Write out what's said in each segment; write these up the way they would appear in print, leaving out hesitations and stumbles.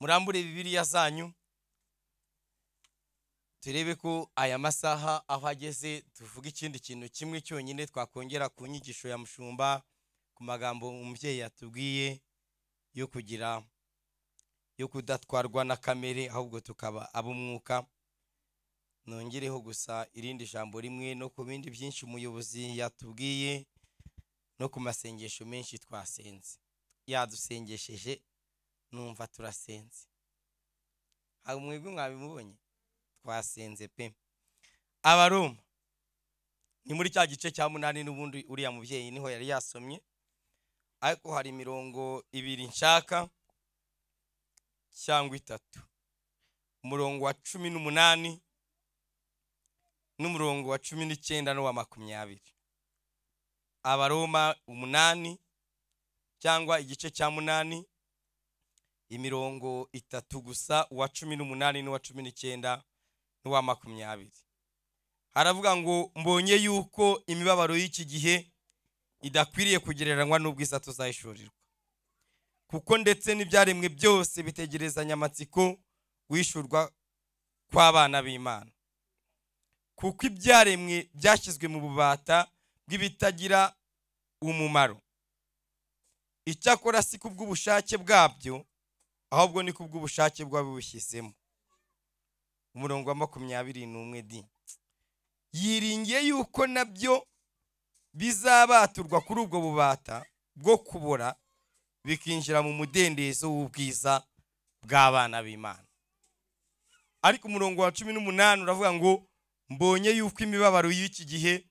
Murambure Bibiliya zanyu, turebe ko aya masaha aho ageze tuvuga ikindi kintu kimwe cyonyine twakongera ku nyigisho ya mushumba, ku magambo umubyeyi yatubwiye yo kugira yo kudatwarwa na kamere, ahubwo tukaba ab'umwuka. Nongereho gusa irindi jambo rimwe no ku bindi byinshi umuyobozi yatubwiye, no ku masengesho menshi twasenze. Yadusengesheje numva turasenze. Hari mwebwe mwabimubonye, twasenze pe. Abaroma ni muri cya gice cya 8, n'ubundi uriya mubyeyi niho yari yasomye, ariko hari imirongo ibiri nshaka cyangwa itatu. Umurongo wa 18 n'umurongo wa 19 n'uwa 20. Abaroma 8 cyangwa igice cya 8, imirongo itatu gusa, uwa 18 n'uwa 19 n'uwa 20. Haravuga ngo mbonye yuko imibabaro y'iki gihe idakwiriye kugereranywa n'ubwiza tuzahishurirwa, kuko ndetse n'ibyaremwe byose bitegerezanya amatsiko guhishurwa kw'abana b'Imana. Kuko ibyaremwe byashyizwe mu bubata bw'ibitagira umumaro, icyakora si kubw'ubushake bwabyo, ahubwo ni kubw'ubushake bw'ababushyizemo. Umurongo wa 21 d yiringiye yuko nabyo bizabaturwa kuri ubwo bubata bwo kubora, bikinjira mu mudendezo w'ubwiza bw'abana b'Imana. Ariko umurongo wa 18 uravuga ngo mbonye yuko imibabaro y'iki gihe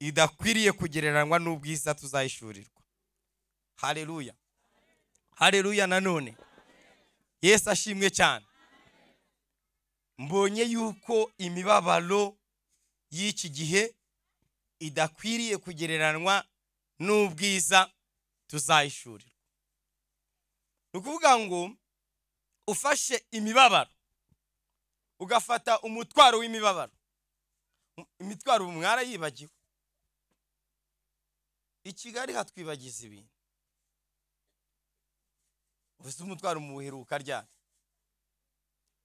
idakwiriye kugereranywa n'ubwiza tuzahishurirwa. Haleluya, haleluya. Nanone Yesu ashimwe cyane. Mbonye yuko imibabaro y'iki gihe idakwiriye kugereranywa n'ubwiza tuzahishurirwa. Ni ukuvuga ngo ufashe imibabaro, ugafata umutwaro w'imibabaro, imitwaro mwarayibagiwe. I Kigali hatwibagiza ibintu. Uvuze umutwaro mu buheruka ryari?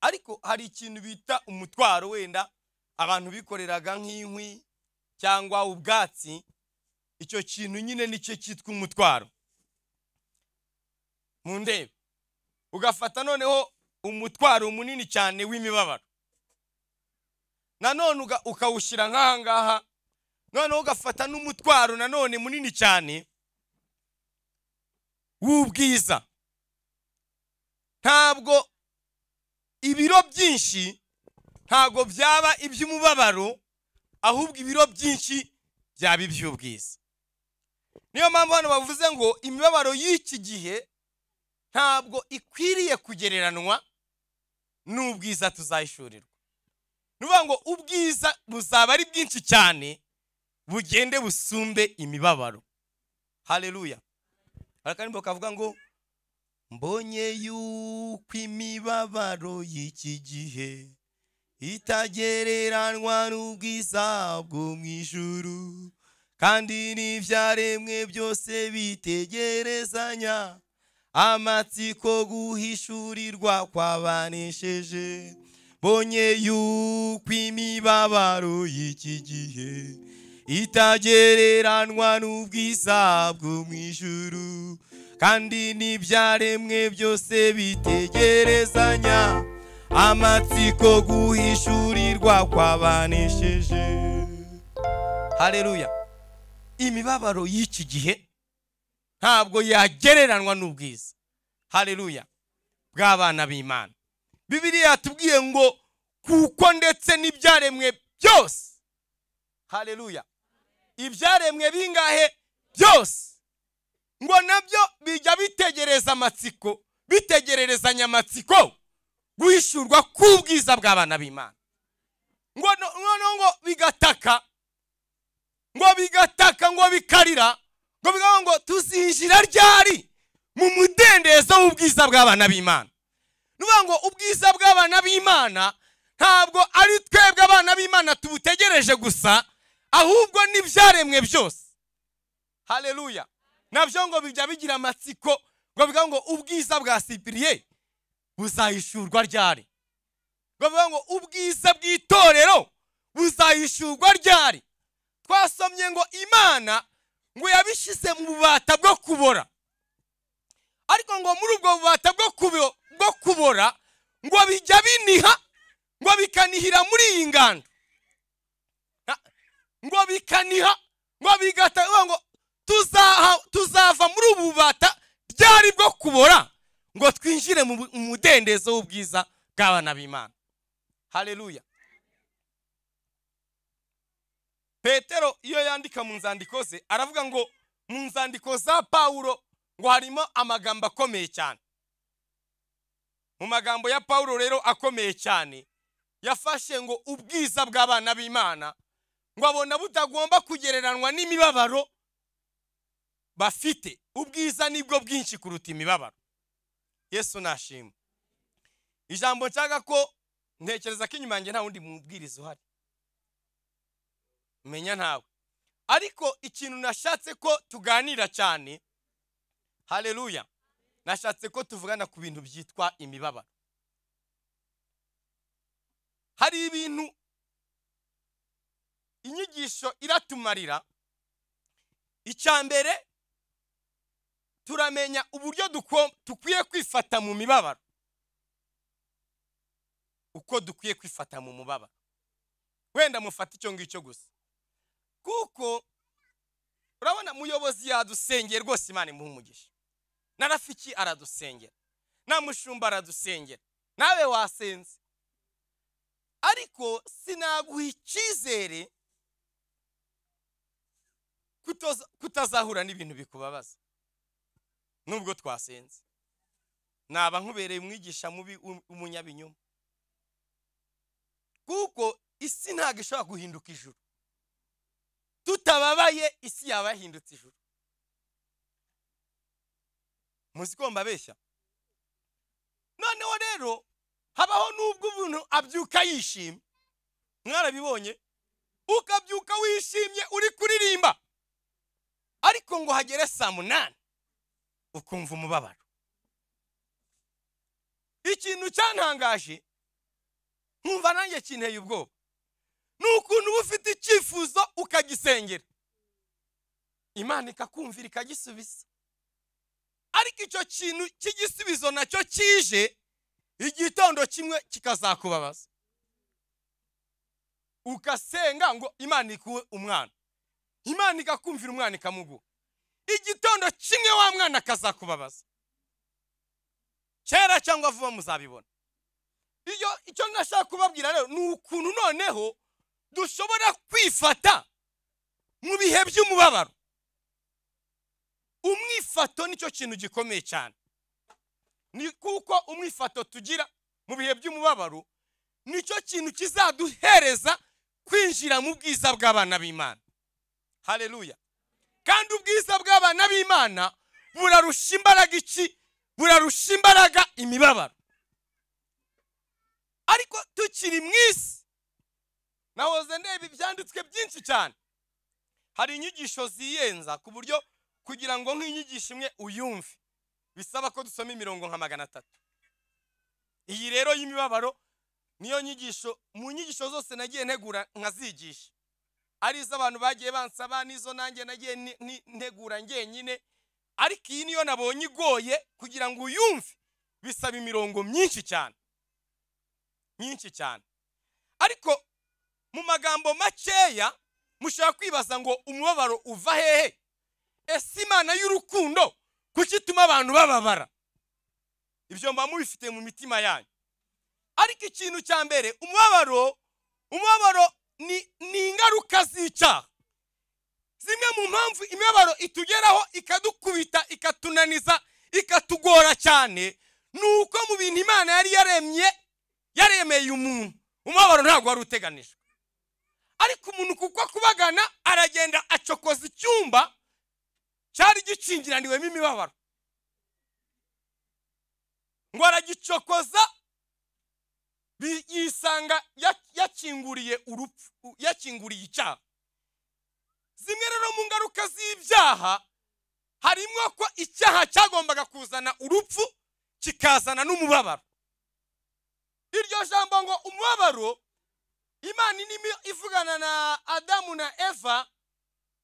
Ariko hari ikintu bita umutwaro, wenda abantu bikoreraga nk'inkwi cyangwa ubwatsi, icyo kintu nyine nicyo cyitwa umutwaro. Mu ndebe ugafata noneho umutwaro munini cyane w'imibabaro, nanone ukawushyira nk'aha ngaha, noneho ugafata n'umutwaro nanone munini cyane w'ubwiza. Ntabwo ibiro byinshi ntabwo byaba iby'umubabaro, ahubwo ibiro byinshi byaba iby'ubwiza. Niyo mpamvu hano bavuze ngo imibabaro y'iki gihe ntabwo ikwiriye kugereranwa n'ubwiza tuzahishurirwa. Ni ukuvuga ngo ubwiza buzaba ari bwinshi cyane, bugende busumbe imibabaro. Haleluya. Hari akaririmbo kavuga ngo mbonye yuko imibabaro y'iki gihe itagereranwa n'ubwiza bwo mu ijuru, kandi n'ibyaremwe byose bitegerezanya amatsiko guhishurirwa kwabanesheje. Mbonye yuko imibabaro y'iki gihe itagereranwa n'ubwiza bwo mu ijuru, kandi n'ibyaremwe byose bitegerezanya amatsiko guhishurirwa kwabanesheje. Haleluya. Imibabaro y'iki gihe ntabwo yagereranwa n'ubwiza, haleluya, bw'abana b'Imana. Bibiliya yatubwiye ngo kuko ndetse n'ibyaremwe byose, haleluya, ibyaremwe bingahe? Byose, ngo nabyo bijya bitegereza amatsiko, bitegererezanya amatsiko guhishurwa k'ubwiza bw'abana b'Imana. Ngo noneho ngo bigataka, ngo bigataka, ngo bikarira, ngo bigaho ngo tuzinjira ryari mu mudendezo w'ubwiza bw'abana b'Imana. Nuvuga ngo ubwiza bw'abana b'Imana ntabwo ari twebwe abana b'Imana tubutegereje gusa, ahubwo n'ibyaremwe byose. Haleluya. Nabyo ngo bijya bigira amatsiko, ngo bigaho ngo ubwiza bwa Cyprien buzahishurwa ryari? Bavuga ngo ubwiza bw'itorero buzahishurwa ryari? Twasomye ngo Imana ngo yabishyize mu bubata bwo kubora, ariko ngo muri ubwo bubata bwo kubora ngo bijya biniha, ngo bikanihira muri iyi ngando, ngo bikaniha, ngo bigata, ngo tuzava muri ubu bubata ryari bwo kubora, ngo twinjire mu mudendezo w'ubwiza bw'abana b'Imana. Haleluya. Petero iyo yandika mu nzandiko ze aravuga ngo mu nzandiko za Paulo ngo harimo amagambo akomeye cyane. Mu magambo ya Paulo rero akomeye cyane yafashe ngo ubwiza bw'abana b'Imana ngo abona butagomba kugereranwa n'imibabaro bafite. Ubwiza nibwo bwinshi kuruta imibabaro. Yesu nashimwe. Ijambo nshaka ko ntekereza ko inyuma yanjye nta wundi mubwiriza uhari, menya ntawe, ariko ikintu nashatse ko tuganira cyane, haleluya, nashatse ko tuvugana ku bintu byitwa imibabaro. Hari ibintu inyigisho iratumarira. Icya mbere, turamenya uburyo dukwiye kwifata mu mibabaro, uko dukwiye kwifata mu mubabaro. Wenda mufata icyo ngicyo gusa, kuko urabona muyobozi yadusengera rwose, Imana imuha umugisha, na Rafiki aradusengera, na mushumba aradusengera, nawe wasenze, ariko sinaguha icyizere kutazahura n'ibintu bikubabaza. Nubwo twasenze, naba nkubereye umwigisha mubi w'umunyabinyoma, kuko isi ntabwo ishobora guhinduka ijuru. Tutababaye isi yaba yahindutse ijuru. Muzi ko mbabeshya? Noneho rero habaho n'ubwo umuntu abyuka yishimye, mwarabibonye, ukabyuka wishimye uri kuririmba, ariko ngo hagere saa 8 ukumva umubabaro. Ikintu cyantangaje nkumva nanjye kinteye ubwoba, ni ukuntu uba ufite icyifuzo ukagisengera, Imana ikakumvira ikagisubiza, ariko icyo kintu cy'igisubizo nacyo kije igitondo kimwe kikazakubabaza. Ukasenga ngo Imana ikuwe umwana, Imana ikakumvira umwana ikamuguha, igitondo kimwe wa mwana akazakubabaza. Kera cyangwa vuba muzabibona. Iyo icyo nashaka kubabwira rero ni ukuntu noneho dushobora kwifata mu bihe by'umubabaro. Umwifato nicyo kintu gikomeye cyane, ni kuko umwifato tugira mu bihe by'umubabaro nicyo kintu kizaduhereza kwinjira mu bwiza bw'abana b'Imana. Haleluya. Kandi ubwiza bw'abana b'Imana burarusha imbaraga iki? Burarusha imbaraga imibabaro. Ariko tukiri mu isi, nahoze ndeba ibyanditswe byinshi cyane, hari inyigisho ziyenza ku buryo kugira ngo nk'inyigisho imwe uyumve bisaba ko dusoma imirongo nka 300. Iyi rero y'imibabaro niyo nyigisho mu nyigisho zose nagiye ntegura nkazigisha, ari iz'abantu bagiye bansaba n'izo nanjye nagiye ntegura njyenyine, ariko iyi niyo nabonye igoye kugira ngo uyumve bisaba imirongo myinshi cyane, myinshi cyane. Ariko mu magambo makeya mushobora kwibaza ngo umubabaro uva hehe? Ese Imana y'urukundo kuki ituma abantu bababara? Ibyo mba mubifite mu mitima yanyu. Ariko ikintu cya mbere, umubabaro ni ingaruka z'icyaha. Zimwe mu mpamvu imibabaro itugeraho ikadukubita, ikatunaniza, ikatugora cyane, ni uko mu bintu Imana yari yaremye, yaremeye umuntu, umubabaro ntabwo wari uteganijwe. Ariko umuntu kuko kubagana aragenda acokoza icyumba cyari gikingiraniwemo imibabaro, ngo aragicokoza yisanga yakinguriye urupfu, yakinguriye icyaha. Zimwe rero mu ngaruka z'ibyaha harimo ko icyaha cyagombaga kuzana urupfu kikazana n'umubabaro. Iryo jambo ngo umubabaro, Imana inimi ivugana na Adamu na Eva,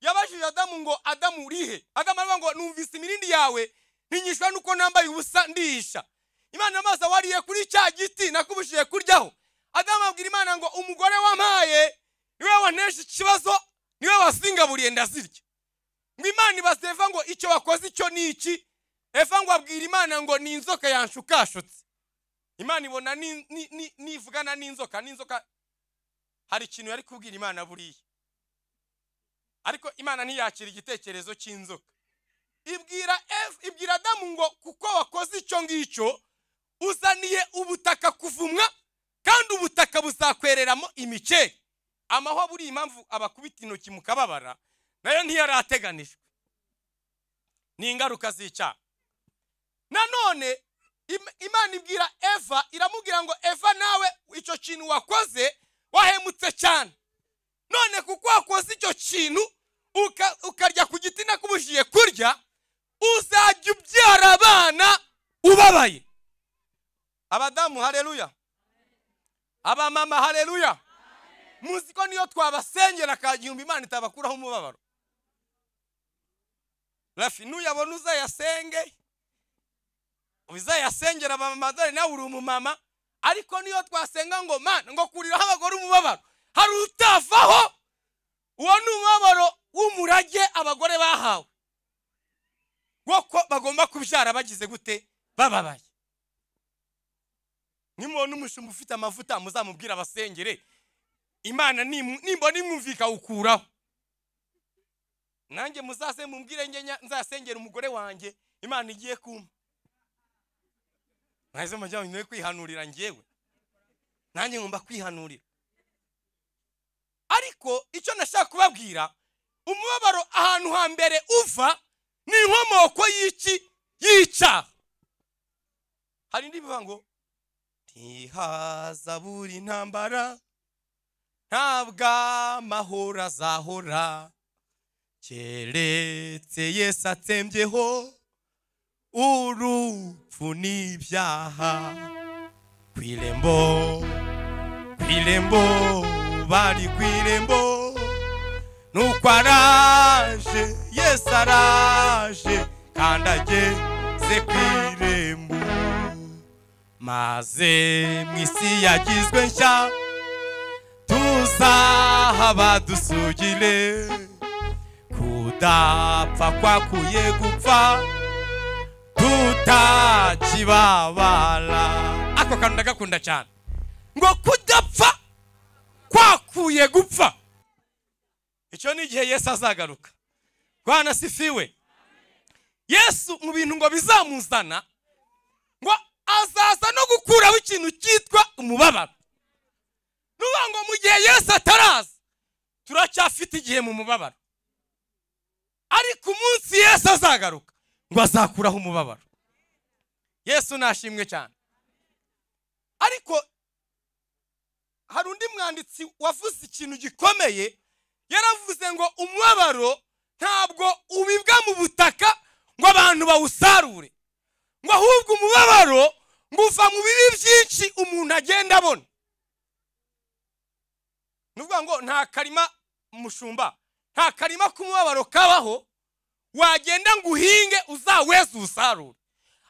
yabajije Adamu ngo Adamu urihe? Adamu aravuga ngo numvise imirindi yawe, ntinyishwa nuko nambaye ubusa ndihisha. Imana amaza wariye kuri cya giti nakubujije kuryaho. Adamu abwira Imana ngo umugore wampaye niwe wanesha ikibazo, niwe wasingaburiye ndazirya. Ngo Imana ibaza Eva ngo icyo wakoze icyo ni iki? Eva ngo abwira Imana ngo ni inzoka yanshukashutse. Imana ibona nivugana n'inzoka, n'inzoka hari ikintu yari kubwira Imana buriya. Ariko Imana ntiyakira igitekerezo cy'inzoka. Ibwira Adamu ngo kuko wakoze icyo ngicyo uzaniye ubutaka kuvumwa, kandi ubutaka buzakwereramo imikeri. Amahwa buri impamvu abakubita intoki mukababara nayo ntiyarateganijwe, ni ingaruka z'icyaha. Nanone Imana ibwira Eva, iramubwira ngo Eva nawe icyo kintu wakoze wahemutse cyane. None kuko wakoze icyo kintu ukarya ku giti nakubujije kurya, uzajya ubyara abana ubabaye. Abadamu haleluya, abamama haleluya. Muzi ko niyo twabasengera akagihumbi Imana itabakuraho umubabaro. Rafi nuyabona uzayasenge, uzayasengera abamama, dore nawe uri umumama. Ariko niyo twasenga ngo Mana ngo kuriraho abagore umubabaro, hari utavaho. Uwo ni umubabaro w'umurage abagore bahawe, woko bagomba kubyara bagize gute? Bababaye. Nimubona umushumba ufite amavuta muzamubwira abasengere, Imana nimbona imwumvika ukuraho. Nanjye muzaze mumbwire nge nzasengera umugore wanjye Imana igiye kumpa. Mwese mujya mwe kwihanurira ngewe, nanjye ngomba kwihanurira. Ariko icyo nashaka kubabwira, umubabaro ahantu hambere uva ni inkomoko y'iki? Y'icyaha. Hari indi bivuga ngo ntihaza buri ntambara, ntabwo amahoro azahora, keretse Yesu atsembyeho urupfu n'ibyaha. Kw'irembo, kw'irembo, bari kw'irembo, nuko araje, Yesu araje, kandi ageze kw'irembo. Maze mu isi yagizwe nshya, tuzahaba dusugire, kudapfa kwakuye gupfa, tutakibabara. Ako kantu ndagakunda cyane, ngo kudapfa kwakuye gupfa. Icyo ni igihe Yesu azagaruka. Bwana sifiwe. Yesu mu bintu ngo bizamuzana, ngo azaza no gukuraho ikintu cyitwa umubabaro. Nuvuga ngo mu gihe Yesu ataraza turacyafite igihe mu mubabaro, ariko umunsi Yesu azagaruka ngo azakuraho umubabaro. Yesu nashimwe cyane. Ariko hari undi mwanditsi wavuze ikintu gikomeye, yaravuze ngo umubabaro ntabwo ubibwa mu butaka ngo abantu bawusarure, ngo ahubwo umubabaro ngo uva mu bibi byinshi umuntu agenda abona. Nuvuga ngo nta karima mushumba, nta karima k'umubabaro kabaho wagenda ngo uhinge uzaweze usarure.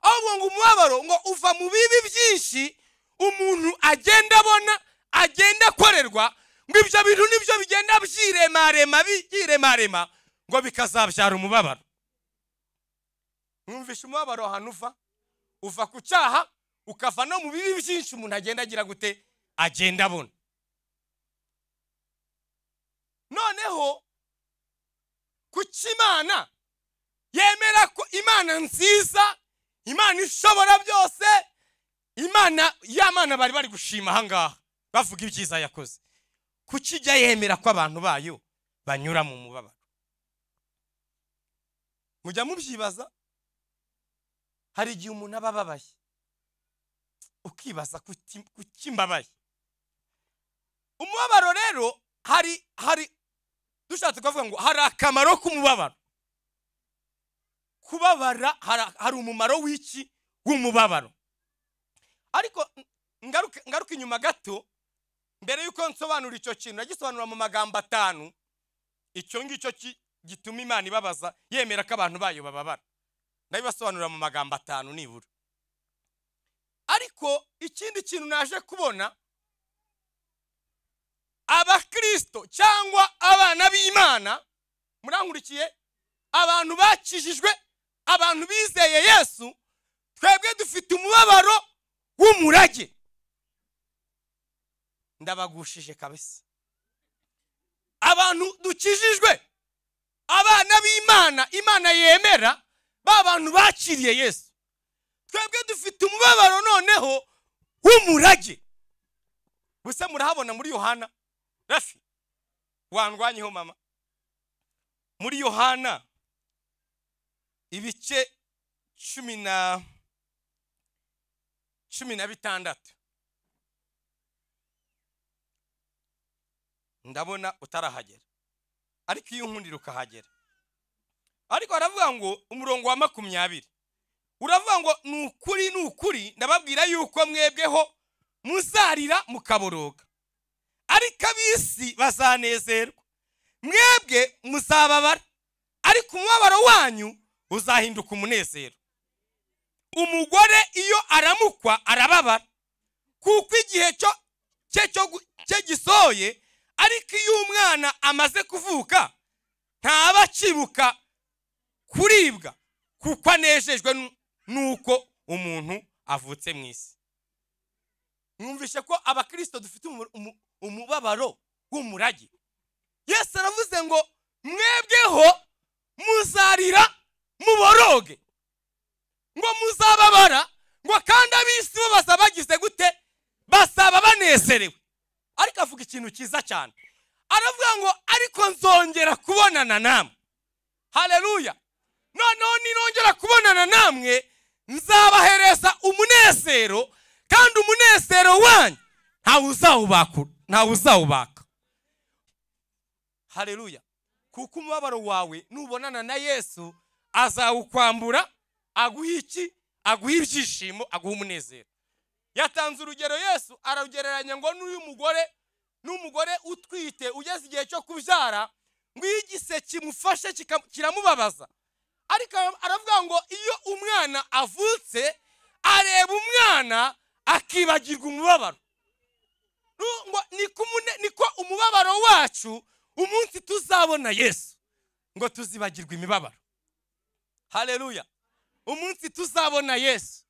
Ahubwo ngo umubabaro ngo uva mu bibi byinshi umuntu agenda abona, agenda akorerwa, ngo ibyo bintu nibyo bigenda byiremarema byiremarema ngo bikazabyara umubabaro. Mwumvishe umubabaro ahantu uva? Uva ku cyaha, ukava no mu bibi byinshi umuntu agenda agira gute? Agenda abona. Noneho kuki Imana yemera ko Imana nziza, Imana ishobora byose, Imana y'Amana bari bari gushima ahangaha bavuga ibyiza yakoze, kuki ijya yemera ko abantu bayo banyura mu mubabaro? Mujya mubyibaza? Hari igihe umuntu aba ababaye ukibaza kuki mbabaye. Umubabaro rero hari dushatse kuvuga ngo hari akamaro k'umubabaro. Kubabara hari umumaro w'iki? W'umubabaro. Ariko Ngaruka inyuma gato mbere yuko nsobanura icyo kintu, nagisobanura mu magambo 5. Icyo ngicyo gituma Imana ibabaza, yemera ko abantu bayo bababara. Ndabibasobanurira mu magambo 5 nibura. Ariko ikindi kintu naje kubona, abakristo cyangwa abana b'Imana, murankurikiye, abantu bakijijwe, abantu bizeye Yesu, twebwe dufite umubabaro w'umurage. Ndabagushije kabisa. Abantu dukijijwe, abana b'Imana, Imana yemera, ba bantu bakiriye Yesu, twebwe dufite umubabaro noneho w'umurage. Gusa murahabona muri Yohana. Rafi wandwanyeho mama. Muri Yohana ibice 16. Ndabona utarahagera, ariko iyo nkundira ukahagera. Ariko aravuga ngo umurongo wa 20 uravuga ngo nukuri nukuri ndababwira yuko mwebweho muzarira mukaboroga, ariko ab'isi bazanezerwa. Mwebwe muzababara, ariko umubabaro wanyu uzahinduka umunezero. Umugore iyo aramukwa arababara, kuko igihe cye gisohoye, ariko iyo umwana amaze kuvuka ntaba akibuka kuribwa, kuko anejejwe nuko umuntu avutse mu isi. Mwumvishe ko abakristo dufite umubabaro w'umurage. Yesu aravuze ngo mwebweho muzarira muboroge, ngo muzababara, ngo kandi ab'isi bo bazaba bagize gute? Basaba banezerewe. Ariko avuga ikintu cyiza cyane, aravuga ngo ariko nzongera kubonana namwe. Haleluya. Noneho ninongera kubonana namwe nzabahereza umunezero, kandi umunezero wanyu ntawe uzawubaka. Haleluya. Kuko umubabaro wawe nubonana na Yesu azawukwambura, aguha iki? Aguha ibyishimo, aguha umunezero. Yatanze urugero Yesu ararugereranya ngo n'uyu mugore, n'umugore utwite ugeze igihe cyo kubyara, ngo iyo igise kimufashe kiramubabaza. Ariko aravuga ngo iyo umwana avutse areba umwana akibagirwa umubabaro. Ngo niko umubabaro wacu umunsi tuzabona Yesu, ngo tuzibagirwa imibabaro. Haleluya. Umunsi tuzabona Yesu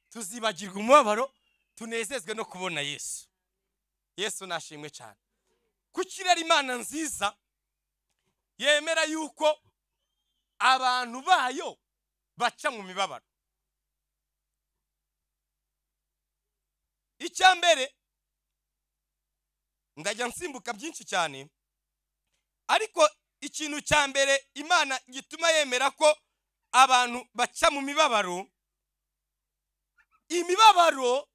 tuzibagirwa umubabaro, tunezezwe no kubona Yesu. Yesu nashimwe cyane. Kuki rero Imana nziza yemera yuko abantu bayo baca mu mibabaro? Icya mbere, ndajya nsimbuka byinshi cyane, ariko ikintu cya mbere Imana gituma yemera ko abantu baca mu mibabaro, imibabaro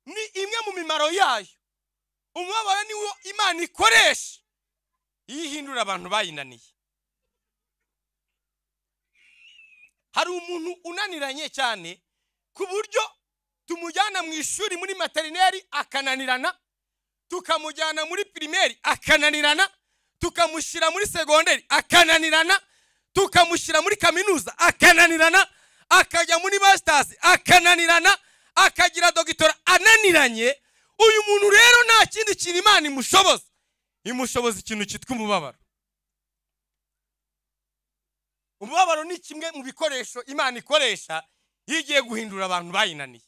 ni imwe mu mimaro yayo. Umubabaro ni wo Imana ikoresha iyo ihindura abantu bayinaniye. Hari umuntu unaniranye cyane ku buryo tumujyana mu ishuri muri materineri akananirana, tukamujyana muri primaire akananirana, tukamushyira muri segonderi akananirana, tukamushyira muri kaminuza akananirana, akajya muri masters akananirana, akagira dogitora ananiranye. Uyu muntu rero nta kindi kintu Imana imushoboza, imushoboza ikintu cyitwa umubabaro. Umubabaro ni kimwe mu bikoresho Imana ikoresha iyo igiye guhindura abantu bayinaniye.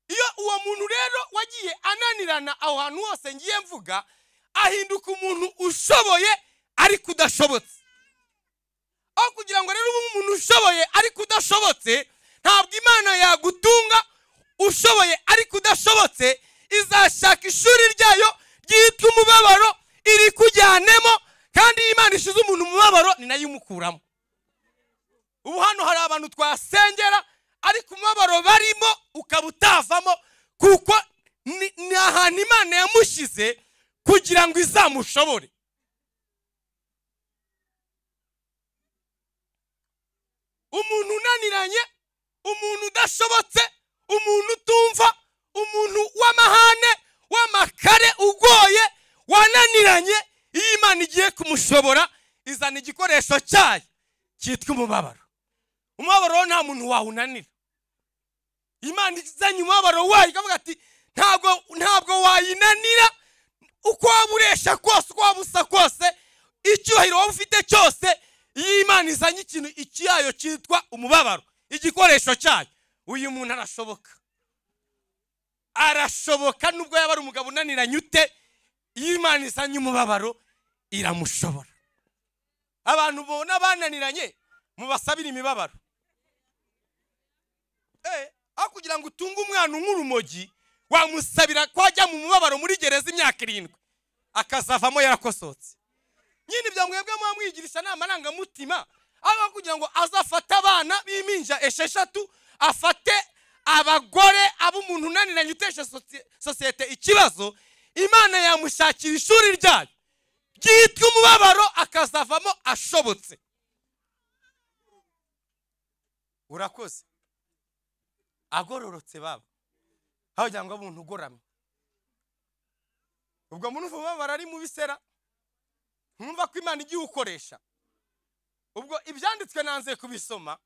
Iyo uwo muntu rero wagiye ananirana aho hantu hose ngiye mvuga, ahinduka umuntu ushoboye ariko udashobotse. Aho kugira ngo rero ube umuntu ushoboye ariko udashobotse, ntabwo Imana yagutunga ushoboye ariko udashobotse. Izashaka ishuri ryayo ryitwa umubabaro iri kujyanemo, kandi Imana ishize umuntu umubabaro ni nayo imukuramo. Ubu hano hari abantu twasengera ariko umubabaro barimo ukaba utavamo, kuko ni ahantu Imana yamushyize kugira ngo izamushobore. Umuntu unaniranye, umuntu udashobotse, umuntu utumva, umuntu w'amahane, w'amakare, ugoye, wananiranye. Iyo Imana igiye kumushobora izana igikoresho cyayo cyitwa umubabaro. Umubabaro nta muntu wawunanira. Imana izanye umubabaro wayo ikavuga ati ntabwo wayinanira, uko waba uresha kose, uko waba usa kose, icyubahiro waba ufite cyose. Iyo Imana izanye ikintu icyayo cyitwa umubabaro, igikoresho cyayo, uyu muntu arashoboka. Arashoboka nubwo yaba ari umugabo unaniranye ute, iyo Imana izanye umubabaro iramushobora. Abantu bona bananiranye mubasabira imibabaro. Aho kugira ngo utunge umwana nk'urumogi, wamusabira ko ajya mu mubabaro muri gereza imyaka 7 akazavamo yarakosotse. Nyine ibyo mwebwe mwamwigirisha ni amarangamutima. Aho kugira ngo azafate abana b'impinja 6, afate abagore ab'umuntu unaniranye utesha sosiyete ikibazo, Imana yamushakira ishuri ryayo ryitwa umubabaro, akazavamo ashobotse. Urakoze. Agororotse baba. Aho kugira ngo umuntu ugoramye. Ubwo muntu umubabaro ari mu bisera, nkumva ko Imana igiye ukoresha. Ubwo ibyanditswe nanze kubisoma.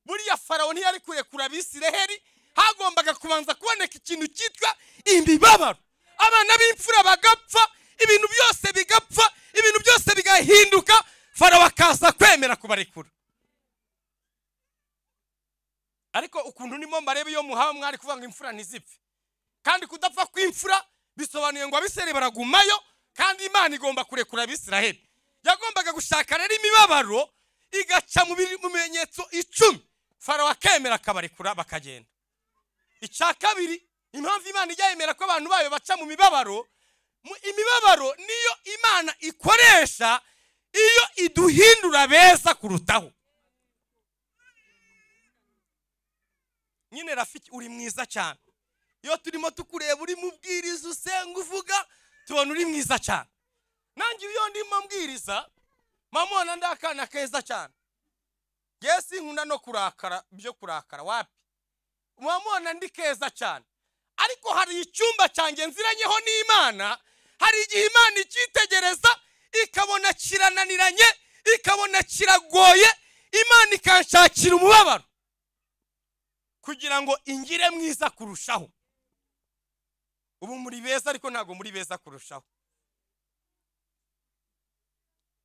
Buriya Farawo ntiyari kurekura Abisiraheli, hagombaga kubanza kuboneka ikintu cyitwa imibabaro. Abana b'imfura bagapfa, ibintu byose bigapfa, ibintu byose bigahinduka, Farawo akaza kwemera kubarekura. Ariko ukuntu nimo mbarebe iyo muhawe mwari kuvuga ngo imfura ntizipfe. Kandi kudapfa kw'imfura bisobanuye ngo Abisiraheli baragumayo, kandi Imana igomba kurekura Abisiraheli. Yagombaga gushaka rero imibabaro igaca mu bimenyetso 10, Farawo akemera akabarekura bakagenda. Icya kabiri, impamvu Imana ijya yemera ko abantu bayo baca mu mibabaro, imibabaro niyo Imana ikoresha iyo iduhindura beza kurutaho. Nyine Rafiki uri mwiza cyane. Iyo turimo tukureba uri mubwiriza usenga uvuga, tubona uri mwiza cyane. Nanjye iyo ndimo mbwiriza mamona ndakana keza cyane. Yesi nkunda no kurakara byo kurakara wapi. Mamona ndi keza cyane. Ariko hari icyumba cyanjye nziranyeho n'Imana, hari igihe Imana ikitegereza ikabona kirananiranye, ikabona kiragoye, Imana ikanshakira umubabaro kugira ngo ingire mwiza kurushaho. Ubu muri beza ariko ntago muri beza kurushaho.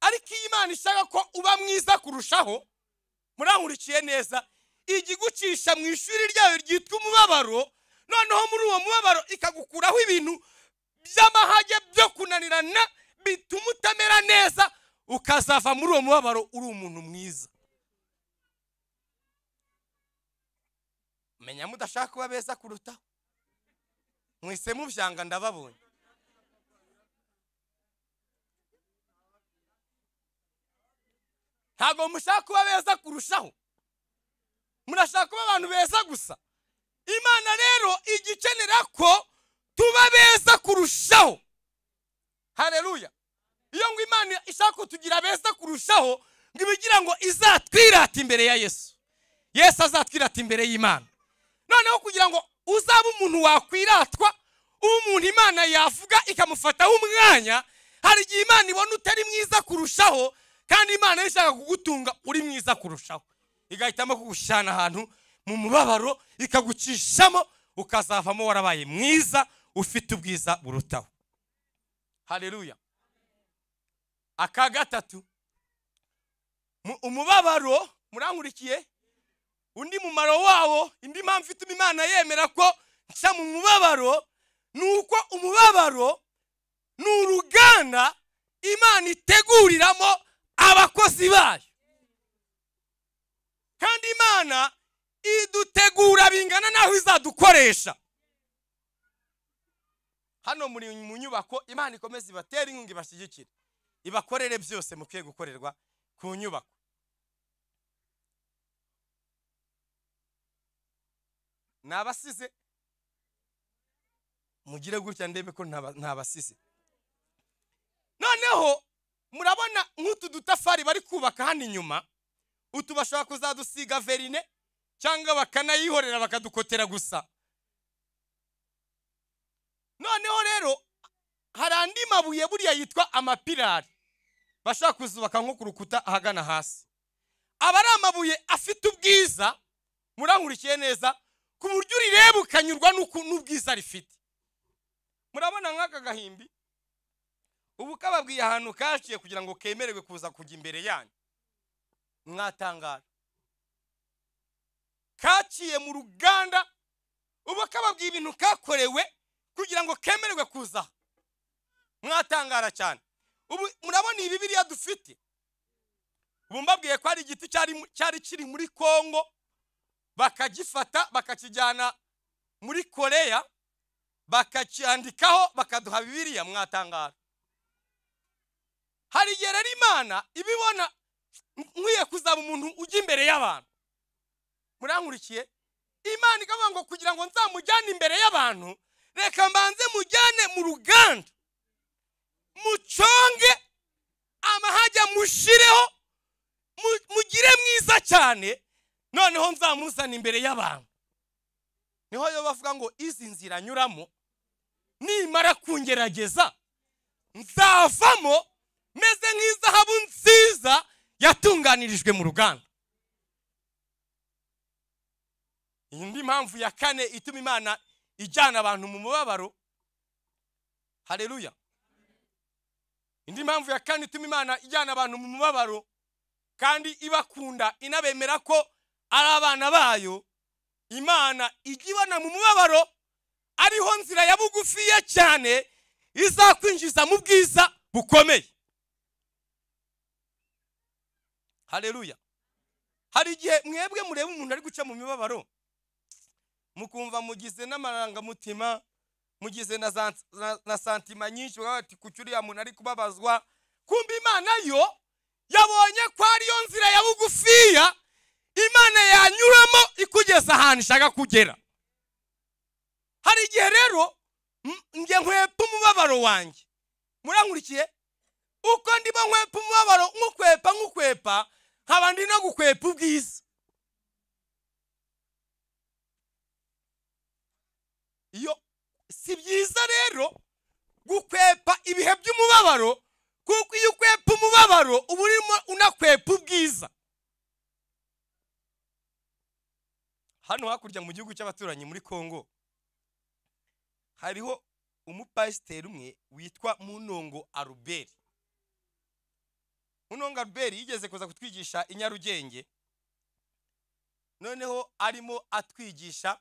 Ariko iyo Imana ishaka ko uba mwiza kurushaho, murankurikiye neza, igigucisha mu ishuri ryayo ryitwa umubabaro, noneho muri uwo mubabaro ikagukuraho ibintu by'amahage byo kunanirana bituma utamera neza, ukazava muri uwo mubabaro uri umuntu mwiza. Menya mudashaka kuba beza kurutaho. Mwise muvyanga ndababonye. Ntabwo mushaka kuba beza kurushaho. Murashaka kuba abantu beza gusa. Imana rero igikenera ko tuba beza kurushaho. Haleluya. Iyo ngo Imana ishaka kutugira beza kurushaho, ngo ibigira ngo izatwirata imbere ya Yesu. Yesu azatwirata imbere y'Imana. Noneho kugira ngo uzaba umuntu wakwiratwa, umuntu Imana yavuga ikamufataho umwanya, hari igihe Imana ibona utari mwiza kurushaho, kandi Imana ishaka kugutunga uri mwiza kurushaho, igahitamo kugushyana ahantu mu mubabaro, ikagucishamo, ukazavamo warabaye mwiza, ufite ubwiza burutaho. Haleluya. Aka gatatu, umubabaro, murankurikiye, undi mumaro wawo, indi mpamvu ituma Imana yemera ko nca mu mubabaro, nuko umubabaro ni uruganda Imana iteguriramo abakozi bayo. Kandi Imana idutegura bingana naho izadukoresha. Hano muri mu nyubako Imana ikomeza ibatera inkunga, ibashyigikira, ibakorere byose mukwiye gukorerwa ku nyubako. Nabasize mugire gutya ndebe ko ntabasize. Noneho murabona nk'utu dutafari bari kubaka hano inyuma, utu bashobora kuzadusiga verine, Cyangwa bakanayihorera bakadukotera gusa. Noneho rero hari andi mabuye buriya yitwa amapirari, bashaka kuzubaka nko ku rukuta ahagana hasi. Aba ari amabuye afite ubwiza, murankurikiye neza, ku buryo urireba ukanyurwa n'ubwiza rifite. Murabona nk'aka gahimbi ubu kababwiye ahantu kaciye kugira ngo kemererwe kuza kujya imbere yanyu, mwatangara. Kaciye mu ruganda, ubu kababwiye ibintu kakorewe kugira ngo kemererwe kuza, mwatangara cyane. Ubu murabona iyi Bibiliya dufite, ubu mbabwiye ko ari igiti cyari kiri muri Kongo, bakagifata bakakijyana muri Korea, bakacyandikaho bakaduha Bibiliya, mwatangara. Hari igihe rero Imana ibibona nkwiye kuzaba umuntu ujya imbere y'abantu. Murankurikiye? Imana ikavuga ngo kugira ngo nzamujyane imbere y'abantu, reka mbanze mujyane mu ruganda, muconge amahajya, mushireho, mugire mwiza cyane, noneho nzamuzana imbere y'abantu. Niho yo bavuga ngo izi nzira nyuramo nimara kungerageza nzavamo meze nk'izahabu nziza yatunganirijwe mu ruganda. Indi mpamvu ya kane ituma Imana ijyana abantu mu mubabaro, haleluya. Indi mpamvu ya kane ituma Imana ijyana abantu mu mubabaro kandi ibakunda inabemera ko ari abana bayo, Imana ijya ibona mu mubabaro ariho nzira ya bugufiya cyane izakwinjiza mu bwiza bukomeye. Haleluya. Hari igihe mwebwe mureba umuntu ari guca mu mibabaro, mukumva mugize n'amarangamutima, mugize na santima nyinshi, bati kuki uriya muntu ari kubabazwa. Kumbe Imana yo yabonye ko ariyo nzira ya bugufiya Imana yanyuramo ikugeza ahantu ishaka kugera. Hari igihe rero nge nkwepa umubabaro wanjye, murankurikiye? Uko ndimo nkwepa umubabaro, nkukwepa nkaba ndi no gukwepa ubwiza. Iyo si byiza rero gukwepa ibihe by'umubabaro, kuko iyo ukwepa umubabaro uba urimo unakwepa ubwiza. Hano hakurya mu gihugu cy'abaturanyi muri Kongo hariho umupasiteri umwe witwa Munongo Albert. Munongo Albert yigeze kuza kutwigisha i Nyarugenge, noneho arimo atwigisha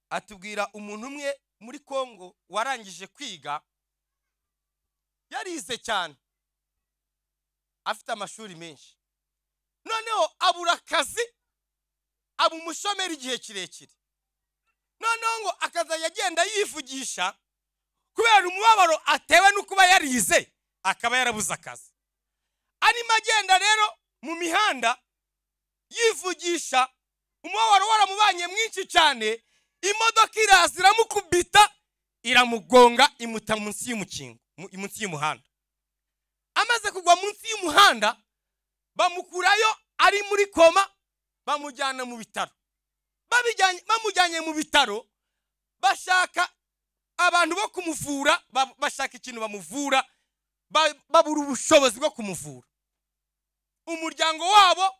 atubwira umuntu umwe muri Kongo warangije kwiga, yarize cyane, afite amashuri menshi, noneho abura akazi, aba umushomeri igihe kirekire. Noneho ngo akazajya agenda yivugisha kubera umubabaro atewe no kuba yarize akaba yarabuze akazi. Arimo agenda rero mu mihanda yivugisha, umubabaro waramubanye mwinshi cyane, imodoka iraza iramukubita, iramugonga, imuta munsi y'umukingo, munsi y'umuhanda. Amaze kugwa munsi y'umuhanda bamukurayo ari muri koma, bamujyana mu bitaro. Bamujyanye mu bitaro, bashaka abantu bo kumuvura, bashaka ikintu bamuvura, babura ubushobozi bwo kumuvura. Umuryango wabo,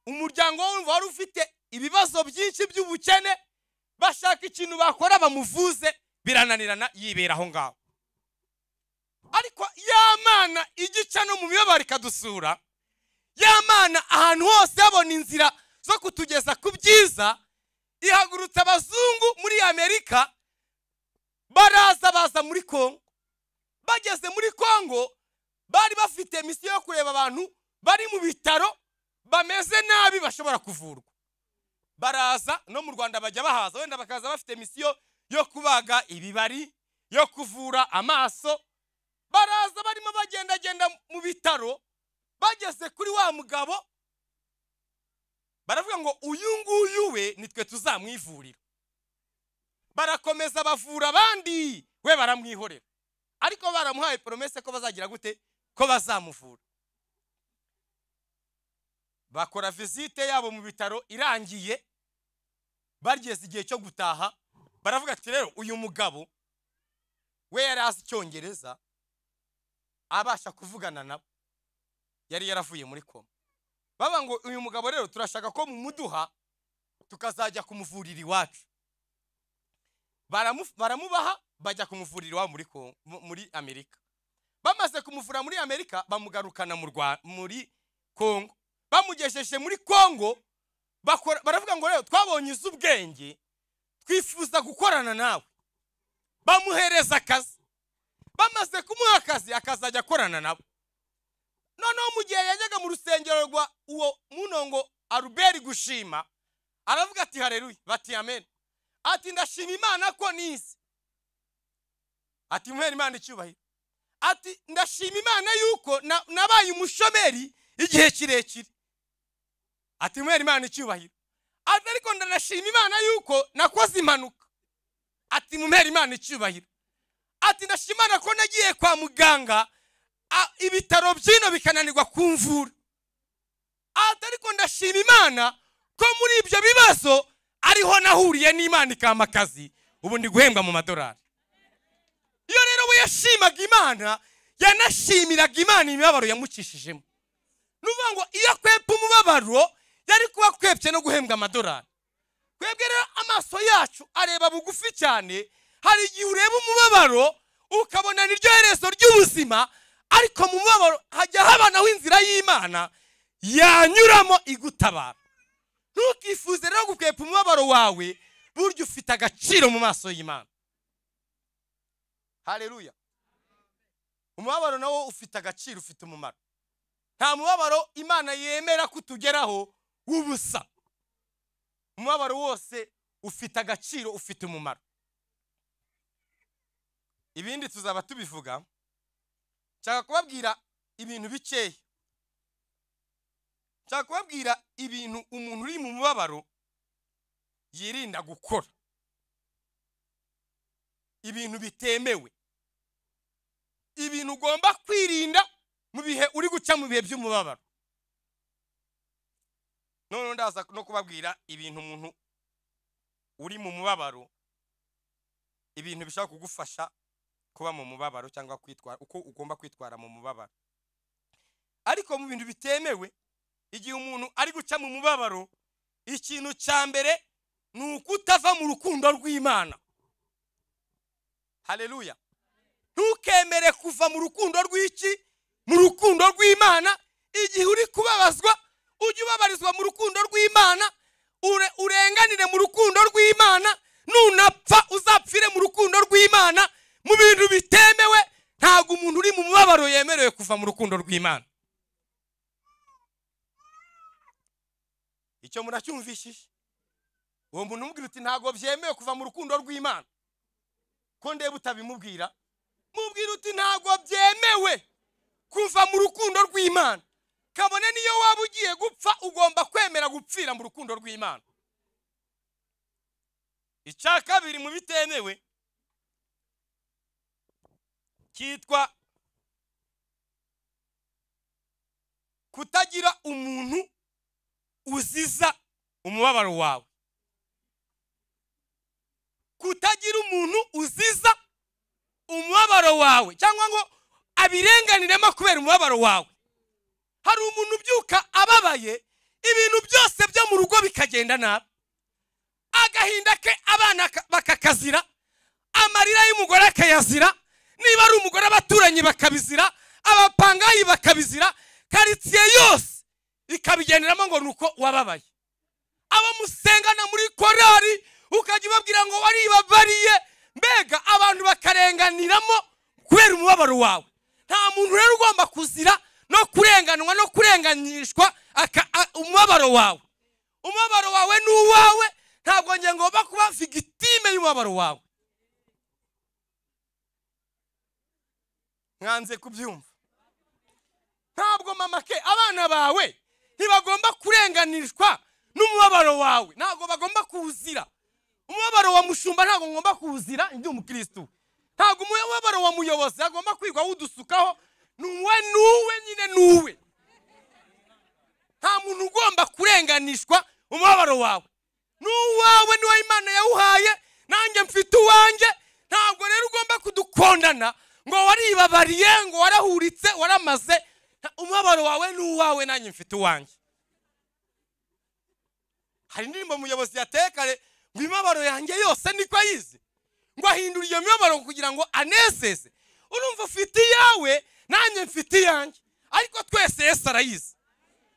umuryango wari ufite ibibazo byinshi by'ubukene, bashaka ikintu bakora bamuvuze, birananirana, yibera aho ngaho. Ariko ya Mana igica no mu mibabaro ikadusura, ya Mana ahantu hose yabona inzira zo kutugeza ku byiza, ihagurutsa abazungu muri Amerika, baraza baza muri Kongo. Bageze muri Kongo bari bafite misiyo yo kureba abantu bari mu bitaro bameze nabi bashobora kuvurwa. Baraza no mu Rwanda bajya bahaza, wenda bakaza bafite misiyo yo kubaga ibibari, yo kuvura amaso. Baraza barimo bagendagenda mu bitaro, bageze kuri wa mugabo baravuga ngo uyu nguyu we nitwe tuzamwivurira. Barakomeza bavura abandi, we baramwihorera. Ariko baramuhaye promesse ko bazagira gute, ko bazamuvura. Bakora visite yabo mu bitaro irangiye, bageze igihe cyo gutaha baravuga ati rero uyu mugabo we yari azi icyongereza, abasha kuvugana nabo, yari yaravuye muri koma. Baba ngo uyu mugabo rero turashaka ko mumuduha tukazajya kumuvurira iwacu. Baramubaha bajya kumuvurira iwabo muri Kongo, muri Amerika. Bamaze kumuvura muri Amerika bamugarukana muri Kongo. Bamugejeje muri Kongo baravuga ngo rero twabonye iz'ubwenge, twifuza gukorana nawe. Bamuhereza akazi. Bamaze kumuha akazi akazajya akorana nabo. Noneho mu gihe yajyaga mu rusengero rwa uwo munongo Albert Gushima, aravuga ati haleluya, bati amen. Ati ndashima Imana ko nize. Ati muhere Imana icyubahiro. Ati ndashima Imana yuko nabaye umushomeri igihe kirekire. Ati muhere Imana icyubahiro. Ati ariko ndanashima Imana yuko nakoze impanuka. Ati muhere Imana icyubahiro. Ati ndashima Imana ko nagiye kwa muganga ibitaro byino bikananirwa kumvura. Ati ariko ndashima Imana ko muri ibyo bibazo ariho nahuriye n'Imana ikampa akazi, ubu ndi guhembwa mu madolari. Iyo rero we yashimaga Imana, yanashimiraga Imana imibabaro yamucishijemo. Nuvuga ngo iyo akwepa umubabaro yari kuba akwepye no guhembwa amadolari. Twebwe rero amaso yacu areba bugufi cyane, hari igihe ureba umubabaro ukabona niryo herezo ry'ubuzima, ariko mu mubabaro hajya habanaho inzira y'Imana yanyuramo igutabara. Ntukifuze rero gukwepa umubabaro wawe, burya ufite agaciro mu maso y'Imana. Haleluya. Umubabaro nawo ufite agaciro, ufite umumaro. Nta mubabaro Imana yemera kutugeraho w'ubusa. Umubabaro wose ufite agaciro, ufite umumaro. Ibindi tuzaba tubivuga. Nshaka kubabwira ibintu bikeya. Nshaka kubabwira ibintu umuntu uri mu mubabaro yirinda gukora, ibintu bitemewe, ibintu ugomba kwirinda mu bihe uri guca mu bihe by'umubabaro. None ndaza no kubabwira ibintu umuntu uri mu mubabaro, ibintu bishobora kugufasha kuba mu mubabaro cyangwa kwitwara uko ugomba kwitwara mu mubabaro. Ariko mu bintu bitemewe, igihe umuntu ari guca mu mubabaro, ikintu cya mbere ni ukutava mu rukundo rw'Imana. Haleluya. Ntukemere kuva mu rukundo rw'iki? Mu rukundo rw'Imana. Igihe uri kubabazwa, ujye ubabarizwa mu rukundo rw'Imana, urenganire mu rukundo rw'Imana, nunapfa uzapfire mu rukundo rw'Imana. Mu bintu bitemewe, ntabwo umuntu uri mu mubabaro yemerewe kuva mu rukundo rw'Imana. Icyo muracyumvishije? Uwo muntu umubwira uti ntabwo byemewe kuva mu rukundo rw'Imana, ko ndeba utabimubwira, mubwira uti ntabwo byemewe kuva mu rukundo rw'Imana. Kabone niyo waba ugiye gupfa, ugomba kwemera gupfira mu rukundo rw'Imana. Icya kabiri mu bitemewe cyitwa kutagira umuntu uziza umubabaro wawe. Kutagira umuntu uziza umubabaro wawe, cyangwa ngo abirenganiremo kubera umubabaro wawe. Hari umuntu ubyuka ababaye, ibintu byose byo mu rugo bikagenda nabi, agahinda ke abana bakakazira, amarira y'umugore akayazira, niba ari umugore abaturanyi bakabizira, abapangayi bakabizira, karitsiye yose ikabigenderamo ngo nuko wababaye. Abo musengana muri korari ukajya ubabwira ngo waribabariye, mbega abantu bakarenganiramo kubera umubabaro wawe. Nta muntu rero ugomba kuzira no kurenganwa no kurenganyishwa umubabaro wawe. Umubabaro wawe ni uwawe, ntabwo nge ngomba kuba victime y'umubabaro wawe. Mwanze kubyumva. Ntabwo mama ke abana bawe ntibagomba kurenganishwa n'umubabaro wawe, ntabwo bagomba kuwuzira. Umubabaro wa mushumba ntabwo ngomba kuwuzira, ndi umukristo. Ntabwo umubabaro wa muyobozi agomba kwigwa wudusukaho, nuwe nuwe nyine nuwe. Nta muntu ugomba kurenganishwa umubabaro wawe. N'uwawe niwo Imana yawuhaye, nanjye mfite uwanjye. Ntabwo rero ugomba kudukondana ngo waribabariye, ngo warahuritse, waramaze. Umubabaro wawe n'uwawe, nanjye mfite uwanjye. Hari indirimbo umuyobozi yateye kare ngo imibabaro yanjye yose niko ayizi, ngo ahindura iyo mibabaro kugira ngo anezeze. Urumva ufite iyawe, nanjye mfite iyanjye, ariko twese Yesu arayizi.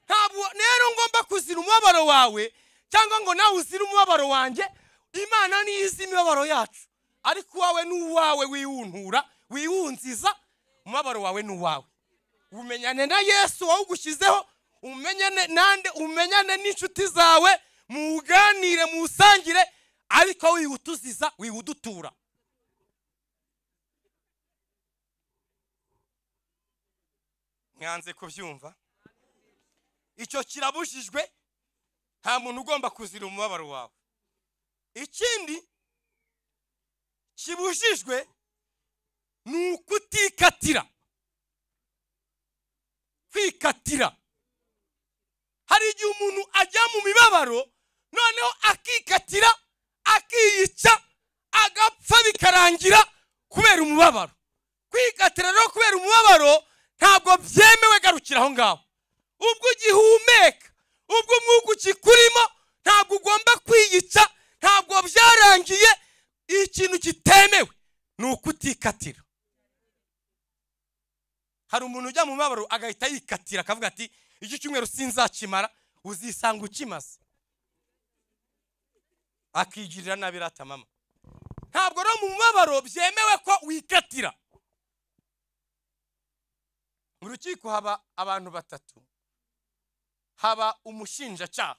Ntabwo rero ngomba kuzira umubabaro wawe cyangwa ngo nawe uzire umubabaro wanjye. Imana niyo izi imibabaro yacu, ariko uwawe n'uwawe wiwuntura, wiwunziza. Umubabaro wawe n'uwawe, umenyane na Yesu wawugushyizeho, umenyane nande, umenyane n'inshuti zawe, muganire, musangire, ariko wiwutuziza, wiwudutura. Mwanze kubyumva? Icyo kirabujijwe. Nta muntu ugomba kuzira umubabaro wawe. Ikindi kibujijwe ni ukutikatira, kwikatira. Hari igihe umuntu ajya mu mibabaro noneho akikatira, akiyica, agapfa bikarangira kubera umubabaro. Kwikatira rero kubera umubabaro ntabwo byemewe, garukira aho ngaho. Ubwo ugihumeka, ubwo umwuka ukikurimo, ntabwo ugomba kwiyica, ntabwo byarangiye. Ikintu kitemewe ni ukutikatira. Hari umuntu ujya mu mubabaro agahita yikatira, akavuga ati iki cyumweru sinzakimara, uzisanga ukimaze, akigirira nabi rata mama. Ntabwo rero mu mubabaro byemewe ko wikatira. Mu rukiko haba abantu batatu, haba umushinjacyaha,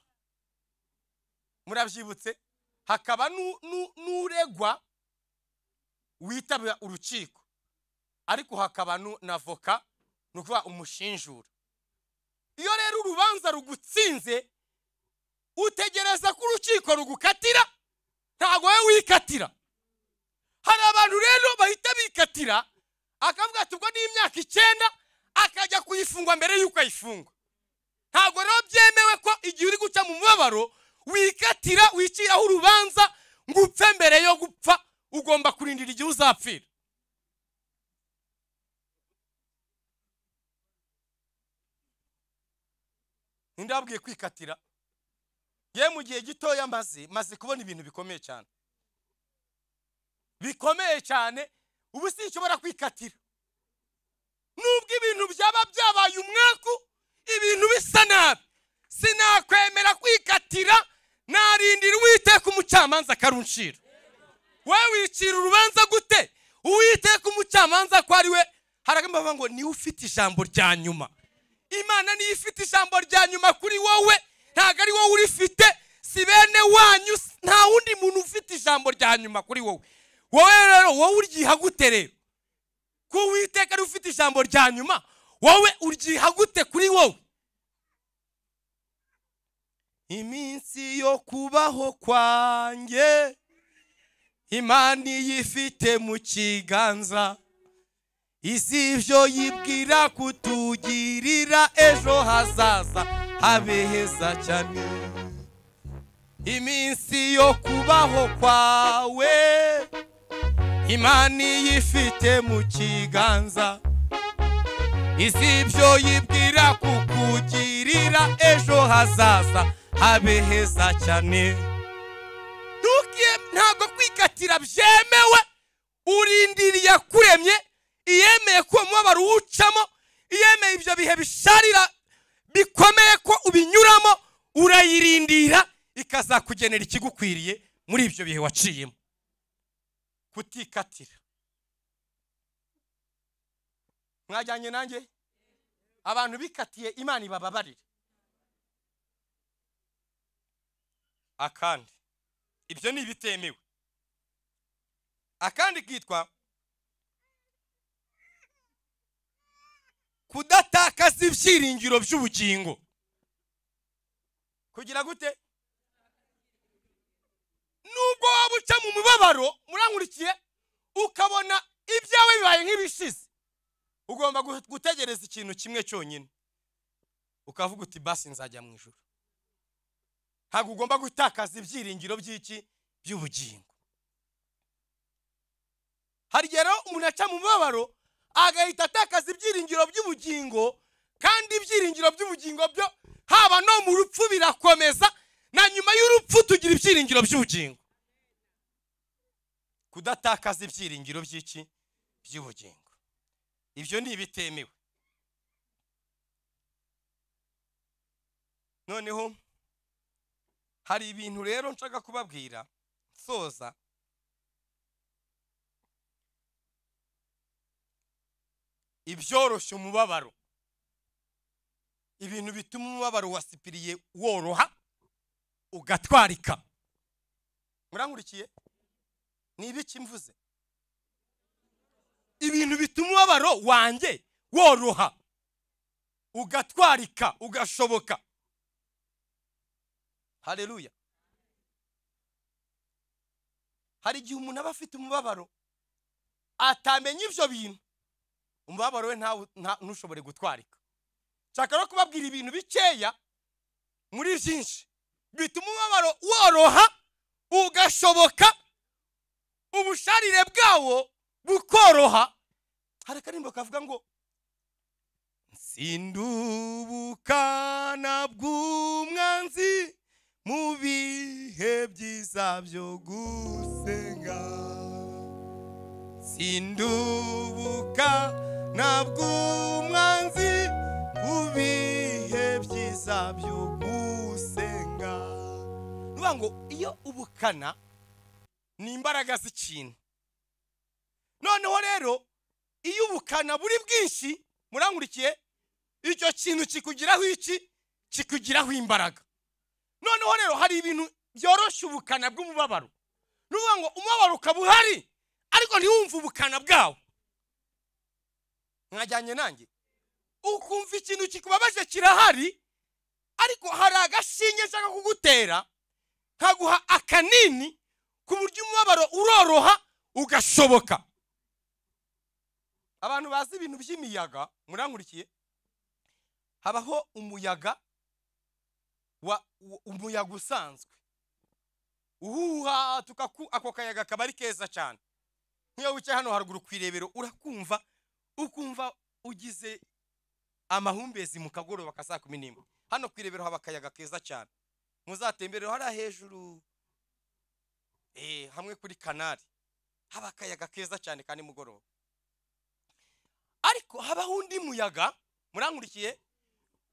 murabyibutse, hakaba n'uregwa witabira urukiko, ariko hakaba n'avoka, ni ukuvuga umushinjura. Iyo rero urubanza rugutsinze, utegereza ko urukiko rugukatira, ntabwo wowe wikatira. Hari abantu rero bahita bikatira, akavuga ati ubwo ni imyaka 9, akajya kuyifungwa mbere y'uko ayifungwa. Ntabwo rero byemewe ko igihe uri guca mu mubabaro wikatira, wiciraho urubanza ngo upfe mbere yo gupfa. Ugomba kurindira igihe uzapfira. Ninde wabwiye kwikatira? Ye mu gihe gitoya maze kubona ibintu bikomeye cyane, bikomeye cyane. Ubu sinshobora kwikatira. Nubwo ibintu byaba byabaye umwaku, ibintu bisa nabi, sinakwemera kwikatira. Narindira Uwiteka umucamanza akarunshira. Wewe wicira urubanza gute? Uwiteka umucamanza ko ari we. Haragamba ngo niwe ufite ijambo rya nyuma. Imana niyo ifite ijambo rya nyuma kuri wowe, ntabwo ari wowe urifite, si bene wanyu, nta wundi muntu ufite ijambo rya nyuma kuri wowe. Wowe rero wowe uryiha gute rero? Ko Uwiteka ari ufite ijambo rya nyuma, wowe uryiha gute kuri wowe? Iminsi yo kubaho kwanjye Imana iyifite mu kiganza, izi ibyo yibwira kutugirira ejo hazaza habe heza cyane. Iminsi yo kubaho kwawe Imana iyifite mu kiganza, izi ibyo yibwira kukugirira ejo hazaza habe heza cyane. Ntabwo kwikatira byemewe. Urindiriye kuremye, iyemeye ko umubabaro uwucamo, iyemeye ibyo bihe bisharira bikomeye ko ubinyuramo, urayirindira ikazakugenera ikigukwiriye muri ibyo bihe waciyemo. Kutikatira. Mwajyanye nanjye? Abantu bikatiye Imana ibababarire. Akandi, ibyo ni ibitemewe. Akandi kitwa kudatakaza ibyiringiro by'ubugingo. Kugira gute? Nubwo waba uca mu mubabaro, murankurikiye, ukabona ibyawe bibaye nk'ibishize, ugomba gutegereza ikintu kimwe cyonyine. Ukavuga uti basi nzajya mu ijuru. Ntabwo ugomba gutakaza ibyiringiro by'iki? By'ubugingo. Hari igihe rero umuntu aca mu mubabaro agahita atakaza ibyiringiro by'ubugingo, kandi ibyiringiro by'ubugingo byo haba no mu rupfu birakomeza, na nyuma y'urupfu tugira ibyiringiro by'ubugingo. Kudatakaza ibyiringiro by'iki? By'ubugingo. Ibyo ni ibitemewe. Noneho hari ibintu rero nshaka kubabwira nsoza. Ibyoroshya umubabaro, ibintu bituma umubabaro wasipiriye woroha ugatwarika. Murankurikiye? Ni ibiki mvuze? Ibintu bituma umubabaro wanjye woroha ugatwarika ugashoboka. Haleluya. Hari igihe umuntu aba afite umubabaro atamenya ibyo bintu, umubabaro we ntushobore gutwarika. Nshaka no kubabwira ibintu bikeya muri byinshi bituma umubabaro woroha ugashoboka, ubusharire bwawo bukoroha. Hari akarimbo kavuga ngo sindubukana bw'umwanzi mu bihe byiza byo gusenga, sindubukana bw'umwanzi mu bihe byiza byo gusenga. Nuvuga ngo iyo ubukana ni imbaraga z'ikintu. Noneho rero iyo ubukana buri bwinshi, murankurikiye, icyo kintu kikugiraho iki? Kikugiraho imbaraga. Noneho rero hari ibintu byoroshya ubukana bw'umubabaro. Nuvuga ngo umubabaro ukaba uhari ariko ntiwumve ubukana bwawo. Mwajyanye nanjye? Ukumva ikintu kikubabaje kirahari, ariko hari agashinge nshaka kugutera nkaguha akanini ku buryo umubabaro uroroha ugashoboka. Abantu bazi ibintu by'imiyaga, murankurikiye, habaho umuyaga umuyaga usanzwe uhuha, ako kayaga kaba ari keza cyane. Nk'iyo wicaye hano haruguru ku irebero urakumva, ukumva ugize amahumbezi mu kagoroba ka saa 11. Hano ku irebero haba akayaga keza cyane. Muzatembere hariya hejuru hamwe kuri kanari haba akayaga keza cyane kandi mugoroba. Ariko habaho undi muyaga, murankurikiye,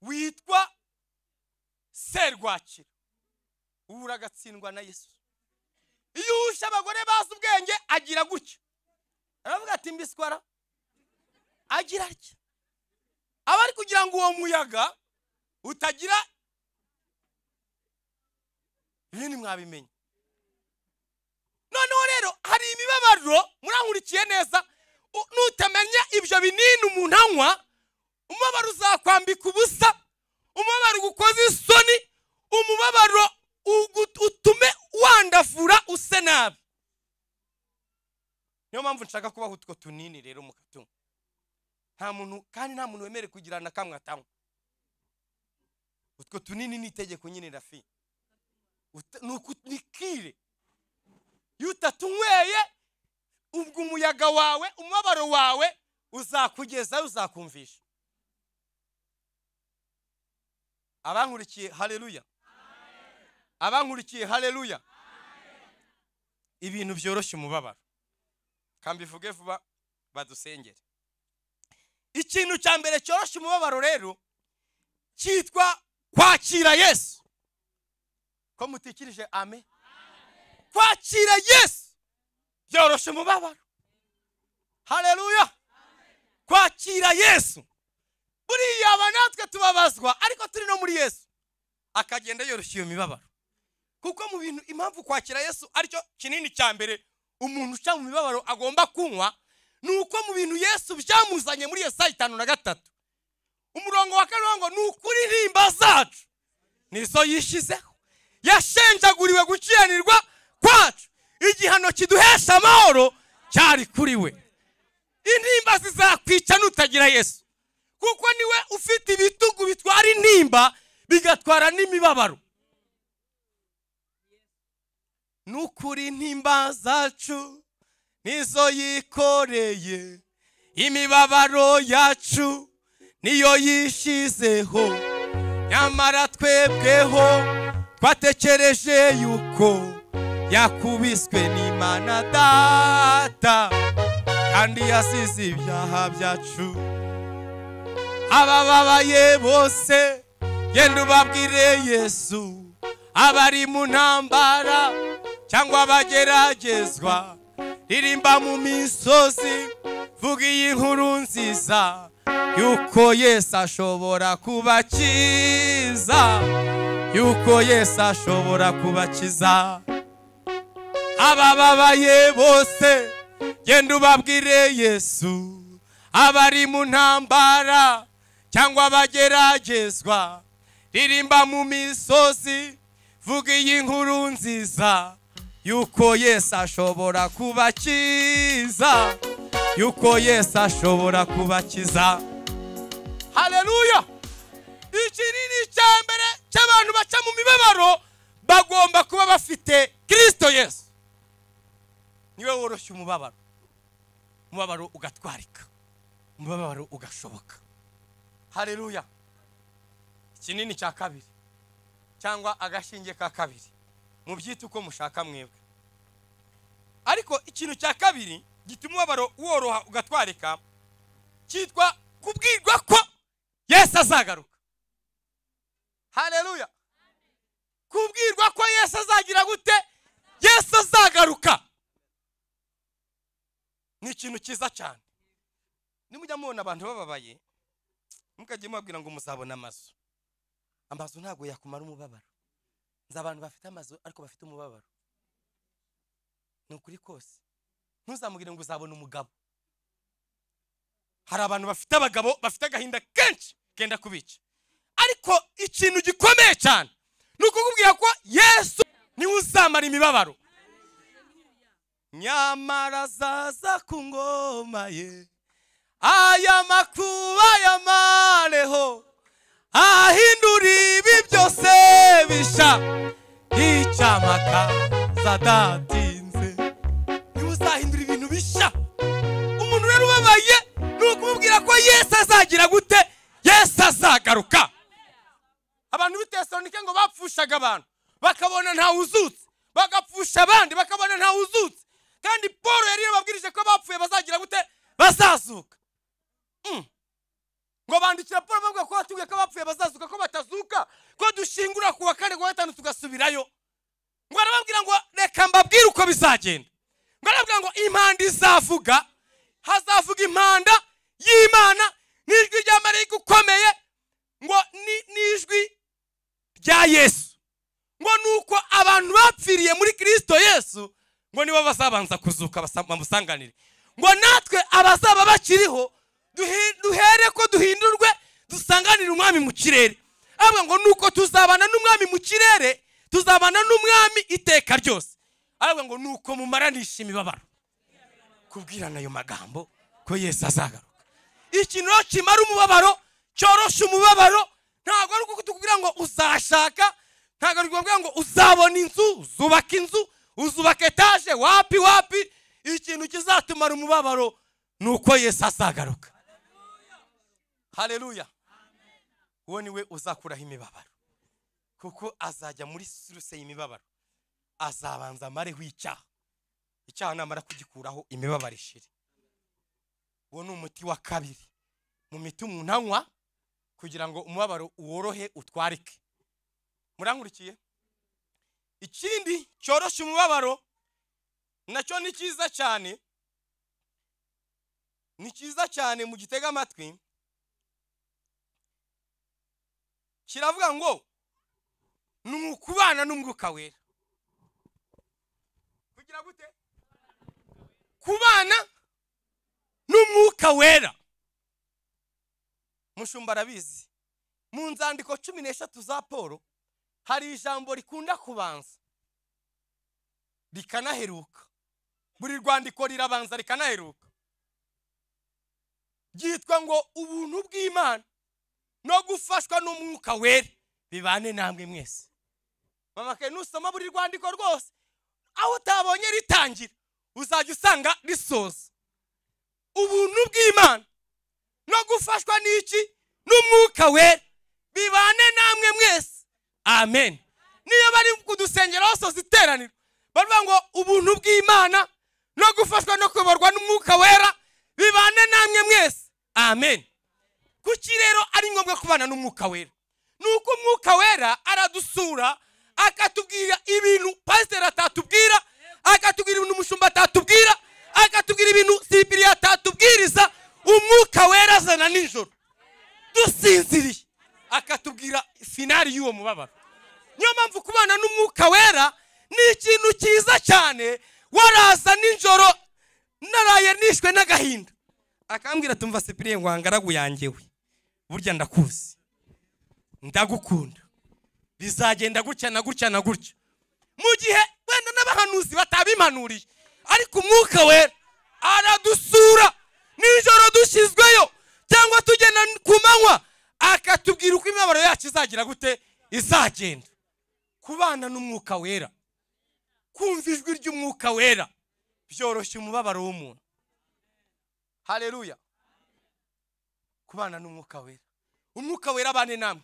witwa serwakira. Ubura agatsindwa na Yesu. Iyo usha abagore bazi ubwenge agira gutya, aravuga ati mbiswara, agira atya. Aba ari kugira ngo uwo muyaga utagira ibindi mwabimenye. Noneho rero hari imibabaro, murankurikiye neza, nutamenya ibyo binini umuntu anywa, umubabaro uzakwambika ubusa, umubabaro ugukoza isoni, umubabaro utume wandavura use nabi. Niyo mpamvu nshaka kubaha utwo tunini rero mukatunywa. Nta muntu kandi nta muntu wemerewe kugira na kamwe atanywa. Utwo tunini ni itegeko nyine rafi. Nikire. Iyo utatunyweye ubwo umuyaga wawe, umubabaro wawe uzakugeza, uzakumvisha. Abankurikiye haleluya. Abankurikiye haleluya. Ibintu byoroshya umubabaro. Kambivuge vuba badusengere. Ikintu cya mbere cyoroshya umubabaro rero cyitwa kwakira Yesu. Ko mutikirije amen? Kwakira Yesu byoroshya umubabaro. Haleluya. Kwakira Yesu. Buriya aba natwe tubabazwa ariko turi no muri Yesu, akagenda yoroshya iyo mibabaro. Kuko mu bintu impamvu kwakira Yesu aricyo kinini cya mbere umuntu uca mu mibabaro agomba kunywa, ni uko mu bintu Yesu byamuzanye muri Yesaya 53 umurongo wa 4 ngo ni ukuri intimba zacu nizo yishyizeho, yashenjaguriwe gukiranirwa kwacu, igihano kiduhesha amahoro cyari kuri we. Intimba zizakwica nutagira Yesu. Kuko niwe ufite ibitugu bitwara intimba bigatwara n'imibabaro. Nukuri intimba zacu nizo yikoreye, imibabaro yacu niyo yishizeho, nyamara twebweho twatekereje yuko yakubiswe n'Imana Data kandi yasize ibyaha byacu. Abababaye bose genda ubabwire Yesu, abari mu ntambara cyangwa abageragezwa, ririmba mu misozi, vuga iyi nkuru nziza yuko Yesu ashobora kubakiza, yuko Yesu ashobora kubakiza. Abababaye bose genda ubabwire Yesu, abari mu ntambara cyangwa abageragezwa, ririmba mu misozi, vuga iyi nkuru nziza yuko Yesu ashobora kubakiza, yuko Yesu ashobora kubakiza. Haleluya! Iki ni icya mbere cy'abantu baca mu mibabaro, bagomba kuba bafite Kristo Yesu. Niwe woroshya umubabaro, umubabaro ugatwarika, umubabaro ugashoboka. Haleluya! Ikinini cya kabiri cyangwa agashinge ka kabiri, mubyite uko mushaka mwebwe. Ariko ikintu cya kabiri gituma umubabaro woroha ugatwarika cyitwa kubwirwa ko Yesu azagaruka. Haleluya! Kubwirwa ko Yesu azagira gute? Yesu azagaruka ni ikintu cyiza cyane. Nimujya mubona abantu bababaye, mukajya mubabwira ngo muzabona amazu. Amazu ntabwo yakumara umubabaro. Nzi abantu bafite amazu ariko bafite umubabaro. Ni ukuri kose. Ntuzamubwire ngo uzabona umugabo. Hari abantu bafite abagabo bafite agahinda kenshi kenda kubica. Ariko ikintu gikomeye cyane ni ukukubwira ko Yesu niwe uzamara imibabaro. Nyamara azaza ku ngoma ye, aya makuba yamareho, ahindura ibi byose bisha, icyamaka zadatinze. Niwe uzahindura ibintu bisha. Umuntu rero ubabaye ni ukumubwira ko Yesu azagira gute? Yesu azagaruka. Abantu b'i Tesalonike ngo bapfushaga abantu bakabona ntawe uzutse, bagapfusha abandi bakabona ntawe uzutse, kandi Paul yari yababwirije ko bapfuye bazagira gute? Bazazuka. Ngo bandikira Paul bavuga ko batubwiye ko bapfuye bazazuka, ko batazuka, ko dushingura kuwa kane kuwa gatanu tugasubirayo. Ngo arababwira ngo reka mbabwire uko bizagenda. Ngo arababwira ngo impanda izavuga, hazavuga impanda y'Imana n'ijwi rya marayika ukomeye, ngo n'ijwi rya Yesu. Ngo nuko abantu bapfiriye muri Kristo Yesu ngo nibo bazabanza kuzuka bamusanganire. Ngo natwe abazaba bakiriho duhere ko duhindurwe dusanganire umwami mu kirere. Avuga ngo nuko tuzabana n'umwami mu kirere, tuzabana n'umwami iteka ryose. Avuga ngo nuko mumaranisha imibabaro. Kubwirana ayo magambo ko Yesu azagaruka. Ikintu kimara umubabaro, cyorosha umubabaro, ntabwo ari uko tukubwira ngo uzashaka, ntabwo ari ukubwira ngo uzabona inzu, uzubaka inzu, uzubaka etaje, wapi wapi. Ikintu kizatumara umubabaro ni uko Yesu azagaruka. Haleluya! Uwo niwe uzakuraho imibabaro, kuko azajya muri suruse y'imibabaro, azabanza amareho icyaha. Icyaha namara kugikuraho imibabaro ishire. Uwo ni umuti wa kabiri mu miti umuntu anywa kugira ngo umubabaro worohe utwarike. Murankurikiye? Ikindi cyoroshya umubabaro nacyo ni cyiza cyane, ni cyiza cyane mu gitega amatwi. Kiravuga ngo ni ukubana n'Umwuka Wera. Kugira gute? Kubana n'Umwuka Wera. Mushumba arabizi. Mu nzandiko 13 za Paul hari ijambo rikunda kubanza rikanaheruka. Buri rwandiko rirabanza rikanaheruka. Ryitwa ngo ubuntu bw'Imana no gufashwa n'Umwuka Wera bibane namwe mwese. Mama ke, nusoma buri rwandiko rwose, aho utabonye ritangira uzajya usanga risoza. Ubuntu bw'Imana no gufashwa n'iki? N'Umwuka Wera bibane namwe mwese. Amen. Niyo bari kudusengera basoza iteraniro, baravuga ngo ubuntu bw'Imana no gufashwa no kuyoborwa n'Umwuka Wera bibane namwe mwese. Amen. Kuki rero ari ngombwa kubana n'Umwuka Wera? Nuko Umwuka Wera aradusura, akatubwira ibintu pasiteri atatubwira, akatubwira ibintu umushumba atatubwira, akatubwira ibintu sibiri atatubwiriza. Umwuka Wera azana nijoro dusinziriye, akatubwira finali y'uwo mubabaro. Niyo mpamvu kubana n'Umwuka Wera ni ikintu cyiza cyane. Waraza nijoro naraye nishwe n'agahinda, akambwira tumva Cyprien ngo ngaragu yanjyewe, burya ndakuzi, ndagukunda, bizagenda gutya na gutya na gutya. Mu gihe wenda n'abahanuzi batabimpanuriye, ariko Umwuka Wera aradusura nijoro dushyizweyo cyangwa tugenda ku manywa, akatubwira uko imibabaro yacu izagira gute, izagenda. Kubana n'Umwuka Wera, kumva ijwi ry'Umwuka Wera byoroshya umubabaro w'umuntu. Haleluya. Kubana n'Umwuka Wera. Umwuka Wera abane namwe.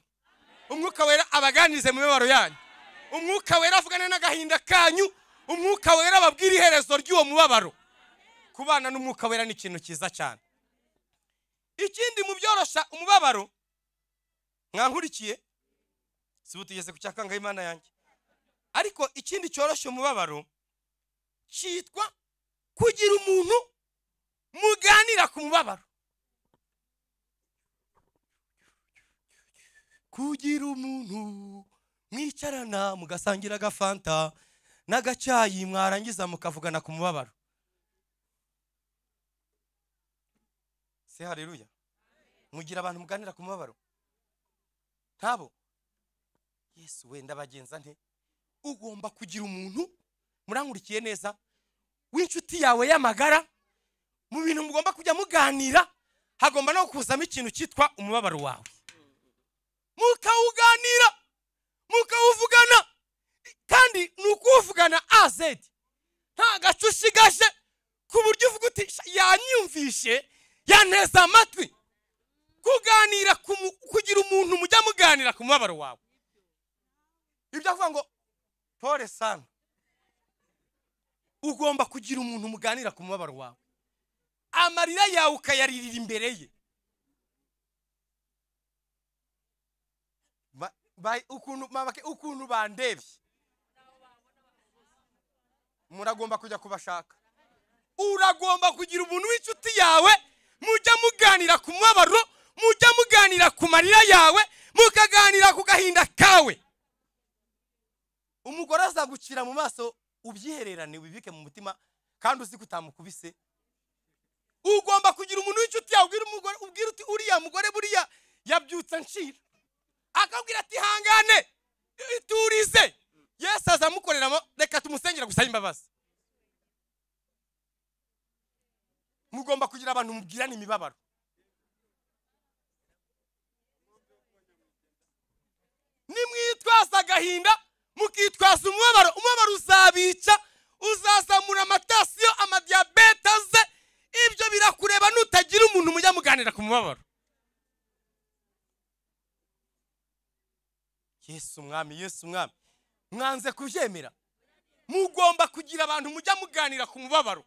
Umwuka Wera abaganirize mu mibabaro yanyu. Umwuka Wera avugane n'agahinda kanyu. Umwuka Wera ababwira iherezo ry'uwo mubabaro. Kubana n'Umwuka Wera ni ikintu cyiza cyane. Ikindi mu byorosha umubabaro, mwankurikiye, si ubu tugeze ku cyakanga Imana yanjye, ariko ikindi cyoroshya umubabaro cyitwa kugira umuntu muganira ku mubabaro. Kugira umuntu mwicarana mugasangira agafanta n'agacyayi, mwarangiza mukavugana ku mubabaro. Se haleluya. Mugira abantu muganira ku mubabaro? Ntabo. Yesu wenda bagenza nte? Ugomba kugira umuntu, murankurikiye neza, w'inshuti yawe y'amagara. Mu bintu mugomba kujya muganira hagomba no kuzamo ikintu cyitwa umubabaro wawe, mukawuganira, mukawuvugana. Kandi ni ukuwuvugana AZ, nta gace ushigaje, ku buryo uvuga uti yanyumvishe, yanteze amatwi. Kuganira, kugira umuntu mujya muganira ku mubabaro wawe. Ibyo avuga ngo pole sana. Ugomba kugira umuntu muganira ku mubabaro wawe, amarira yawe ukayaririra imbere ye. Ukuntu bandebye, muragomba kujya kubashaka. Uragomba kugira umuntu w'inshuti yawe mujya muganira ku mubabaro, mujya muganira ku marira yawe, mukaganira ku gahinda kawe. Umugore azagucira mu maso, ubyihererane, ubibike mu mutima, kandi uzi ko utamukubise. Ugomba kugira umuntu w'inshuti yawe ubwira umugore, ubwira uti uriya mugore buriya yabyutse nshira, akabwira ati hangane, iturize, Yesu azamukoreramo, reka tumusengera gusaba imbabazi. Mugomba kugira abantu mubwirana imibabaro. Nimwitwaza agahinda, mukitwaza umubabaro, umubabaro uzabica, uzazamura amatasiyo, amadiyabete aze. Ibyo birakureba nutagira umuntu mujya muganira ku mubabaro. Yesu mwami, Yesu mwami, mwanze kubyemera. Mugomba kugira abantu mujya muganira ku mubabaro,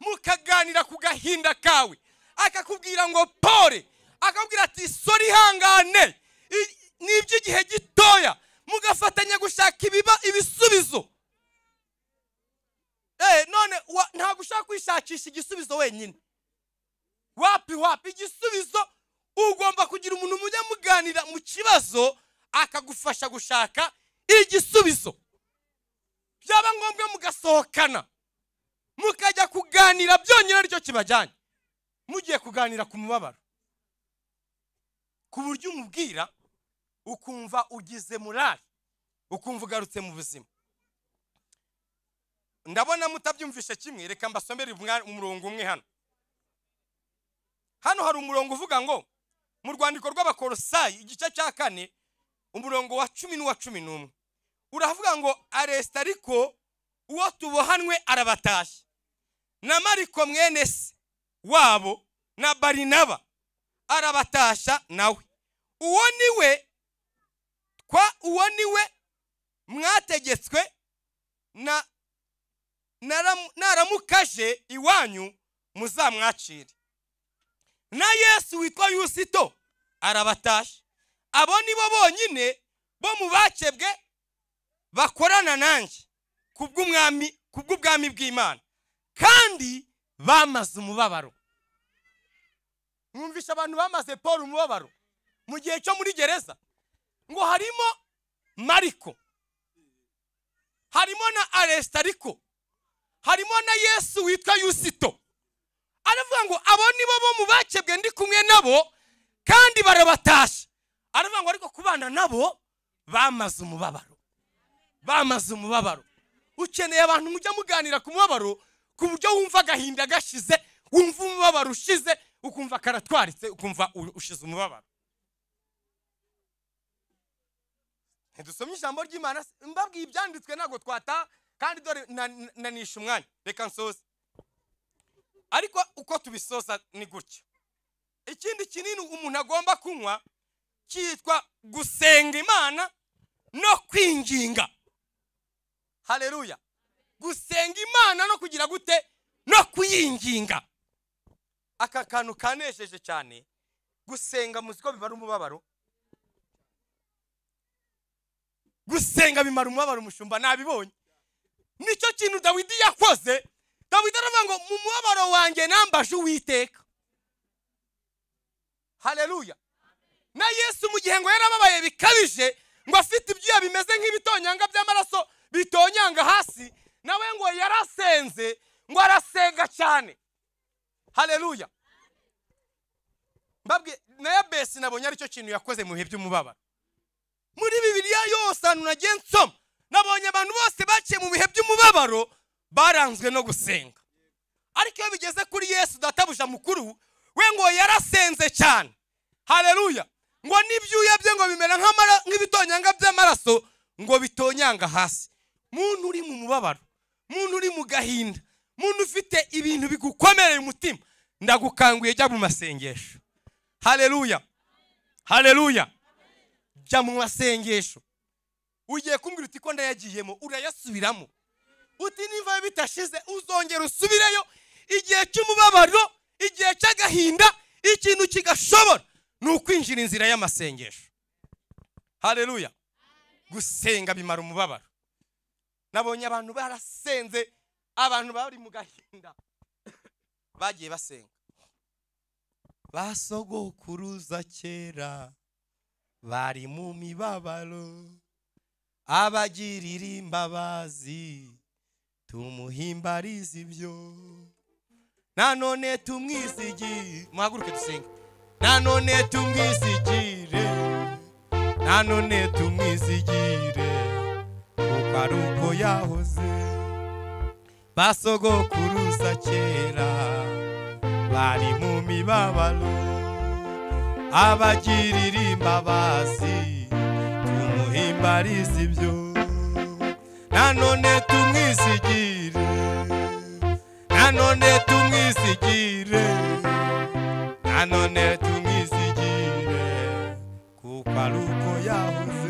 mukaganira ku gahinda kawe, akakubwira ngo pole, akakubwira ati sori, ihangane, ni iby'igihe gitoya, mugafatanya gushaka ibisubizo. None ntabwo ushaka kwishakisha igisubizo wenyine. Wapi wapi, igisubizo ugomba kugira umuntu mujya muganira mu kibazo, akagufasha gushaka igisubizo. Byaba ngombwa mugasohokana, mukajya kuganira byonyine aricyo kibajyanye. Mugiye kuganira ku mubabaro, ku buryo umubwira ukumva ugize morale, ukumva ugarutse mu buzima. Ndabona mutabyumvishe kimwe, reka mbasomere umurongo umwe hano. Hano hari umurongo uvuga ngo mu rwandiko rw'Abakolosayi igice cya 4 umurongo wa 10 n'uwa 11 uravuga ngo Aristariko uwo tubohanwe arabatashye, na Mariko mwene se wabo na Barinaba arabatasha nawe. Uwo niwe mwategetswe na naramukaje iwanyu muzamwakire. Na Yesu witwa Yusito arabatasha. Abo nibo bonyine bo mu bakebwe bakorana nanjye kubw'umwami, kubw'ubwami bw'Imana, kandi bamaze umubabaro. Mwumvisha abantu bamaze Paul umubabaro mu gihe cyo muri gereza, ngo harimo Mariko, harimo na Aristariko, harimo na Yesu witwa Yusito. Aravuga ngo abo nibo bo mu bakebwe ndi kumwe nabo kandi barabatasha. Aravuga ngo ariko kubana nabo bamaze umubabaro, bamaze umubabaro. Ukeneye abantu mujya muganira ku mubabaro ku buryo wumva agahinda gashize, wumva umubabaro ushize, ukumva karatwaritse, ukumva ushize umubabaro. Ntidusomye ijambo ry'Imana, mbabwiye ibyanditswe ntabwo twata, kandi dore nanisha umwanya, reka nsoze. Ariko uko tubisoza ni gutya. Ikindi kinini umuntu agomba kunywa cyitwa gusenga Imana no kwinginga. Haleluya. Gusenga Imana no kugira gute? No kuyinginga. Aka kantu kanesheje cyane. Gusenga muziko bimara umubabaro. Gusenga bimara umubabaro, umushumba nabibonye. Nicyo kintu Dawidi yakoze. Dawidi aravuga ngo mu mubabaro wanjye nambaje Uwiteka. Haleluya. Na Yesu mu gihe ngo yarababaye bikabije, ngo afite ibyuya bimeze nk'ibitonyanga by'amaraso bitonyanga hasi, nawe ngo yarasenze, ngo arasenga cyane. Haleluya. Mbabwe na Yabesi nabonye aricyo kintu yakoze mu bihe by'umubabaro. Muri Bibiliya yose ahantu nagiye nsoma, nabonye abantu bose baciye mu bihe by'umubabaro baranzwe no gusenga. Ariko iyo bigeze kuri Yesu databuja mukuru, we ngo yarasenze cyane. Haleluya. Ngo n'ibyuya bye ngo bimera nk'ibitonyanga by'amaraso ngo bitonyanga hasi. Muntu uri mu mubabaro, muntu uri mu gahinda, muntu ufite ibintu bigukomereye umutima, ndagukanguye jya mu masengesho. Haleluya. Haleluya. Jya mu masengesho. Ugiye kumbwira uti ko ndayagiyemo, urayasubiramo. Uti niba bitashize uzongera usubireyo. Igihe cy'umubabaro, igihe cy'agahinda, ikintu kigashobora ni ukwinjira inzira y'amasengesho. Haleluya. Gusenga bimara umubabaro. Nabonye abantu barasenze, abantu bari mu gahinda bagiye basenga. Basogokuruza kera bari mu mibabaro, abagirira imbabazi tumuhimbarize ibyo. Nanone tumwisigire, muhaguruke dusenge. Nanone tumwisigire, nanone tumwisigire, kuko ari uko yahoze. Basogokuruza kera bari mu mibabaro, abagirira imbabazi tumuhimbarize ibyo. Nanone tumwisigire, nanone tumwisigire, nanone tumwisigire, kuko ari uko yahoze.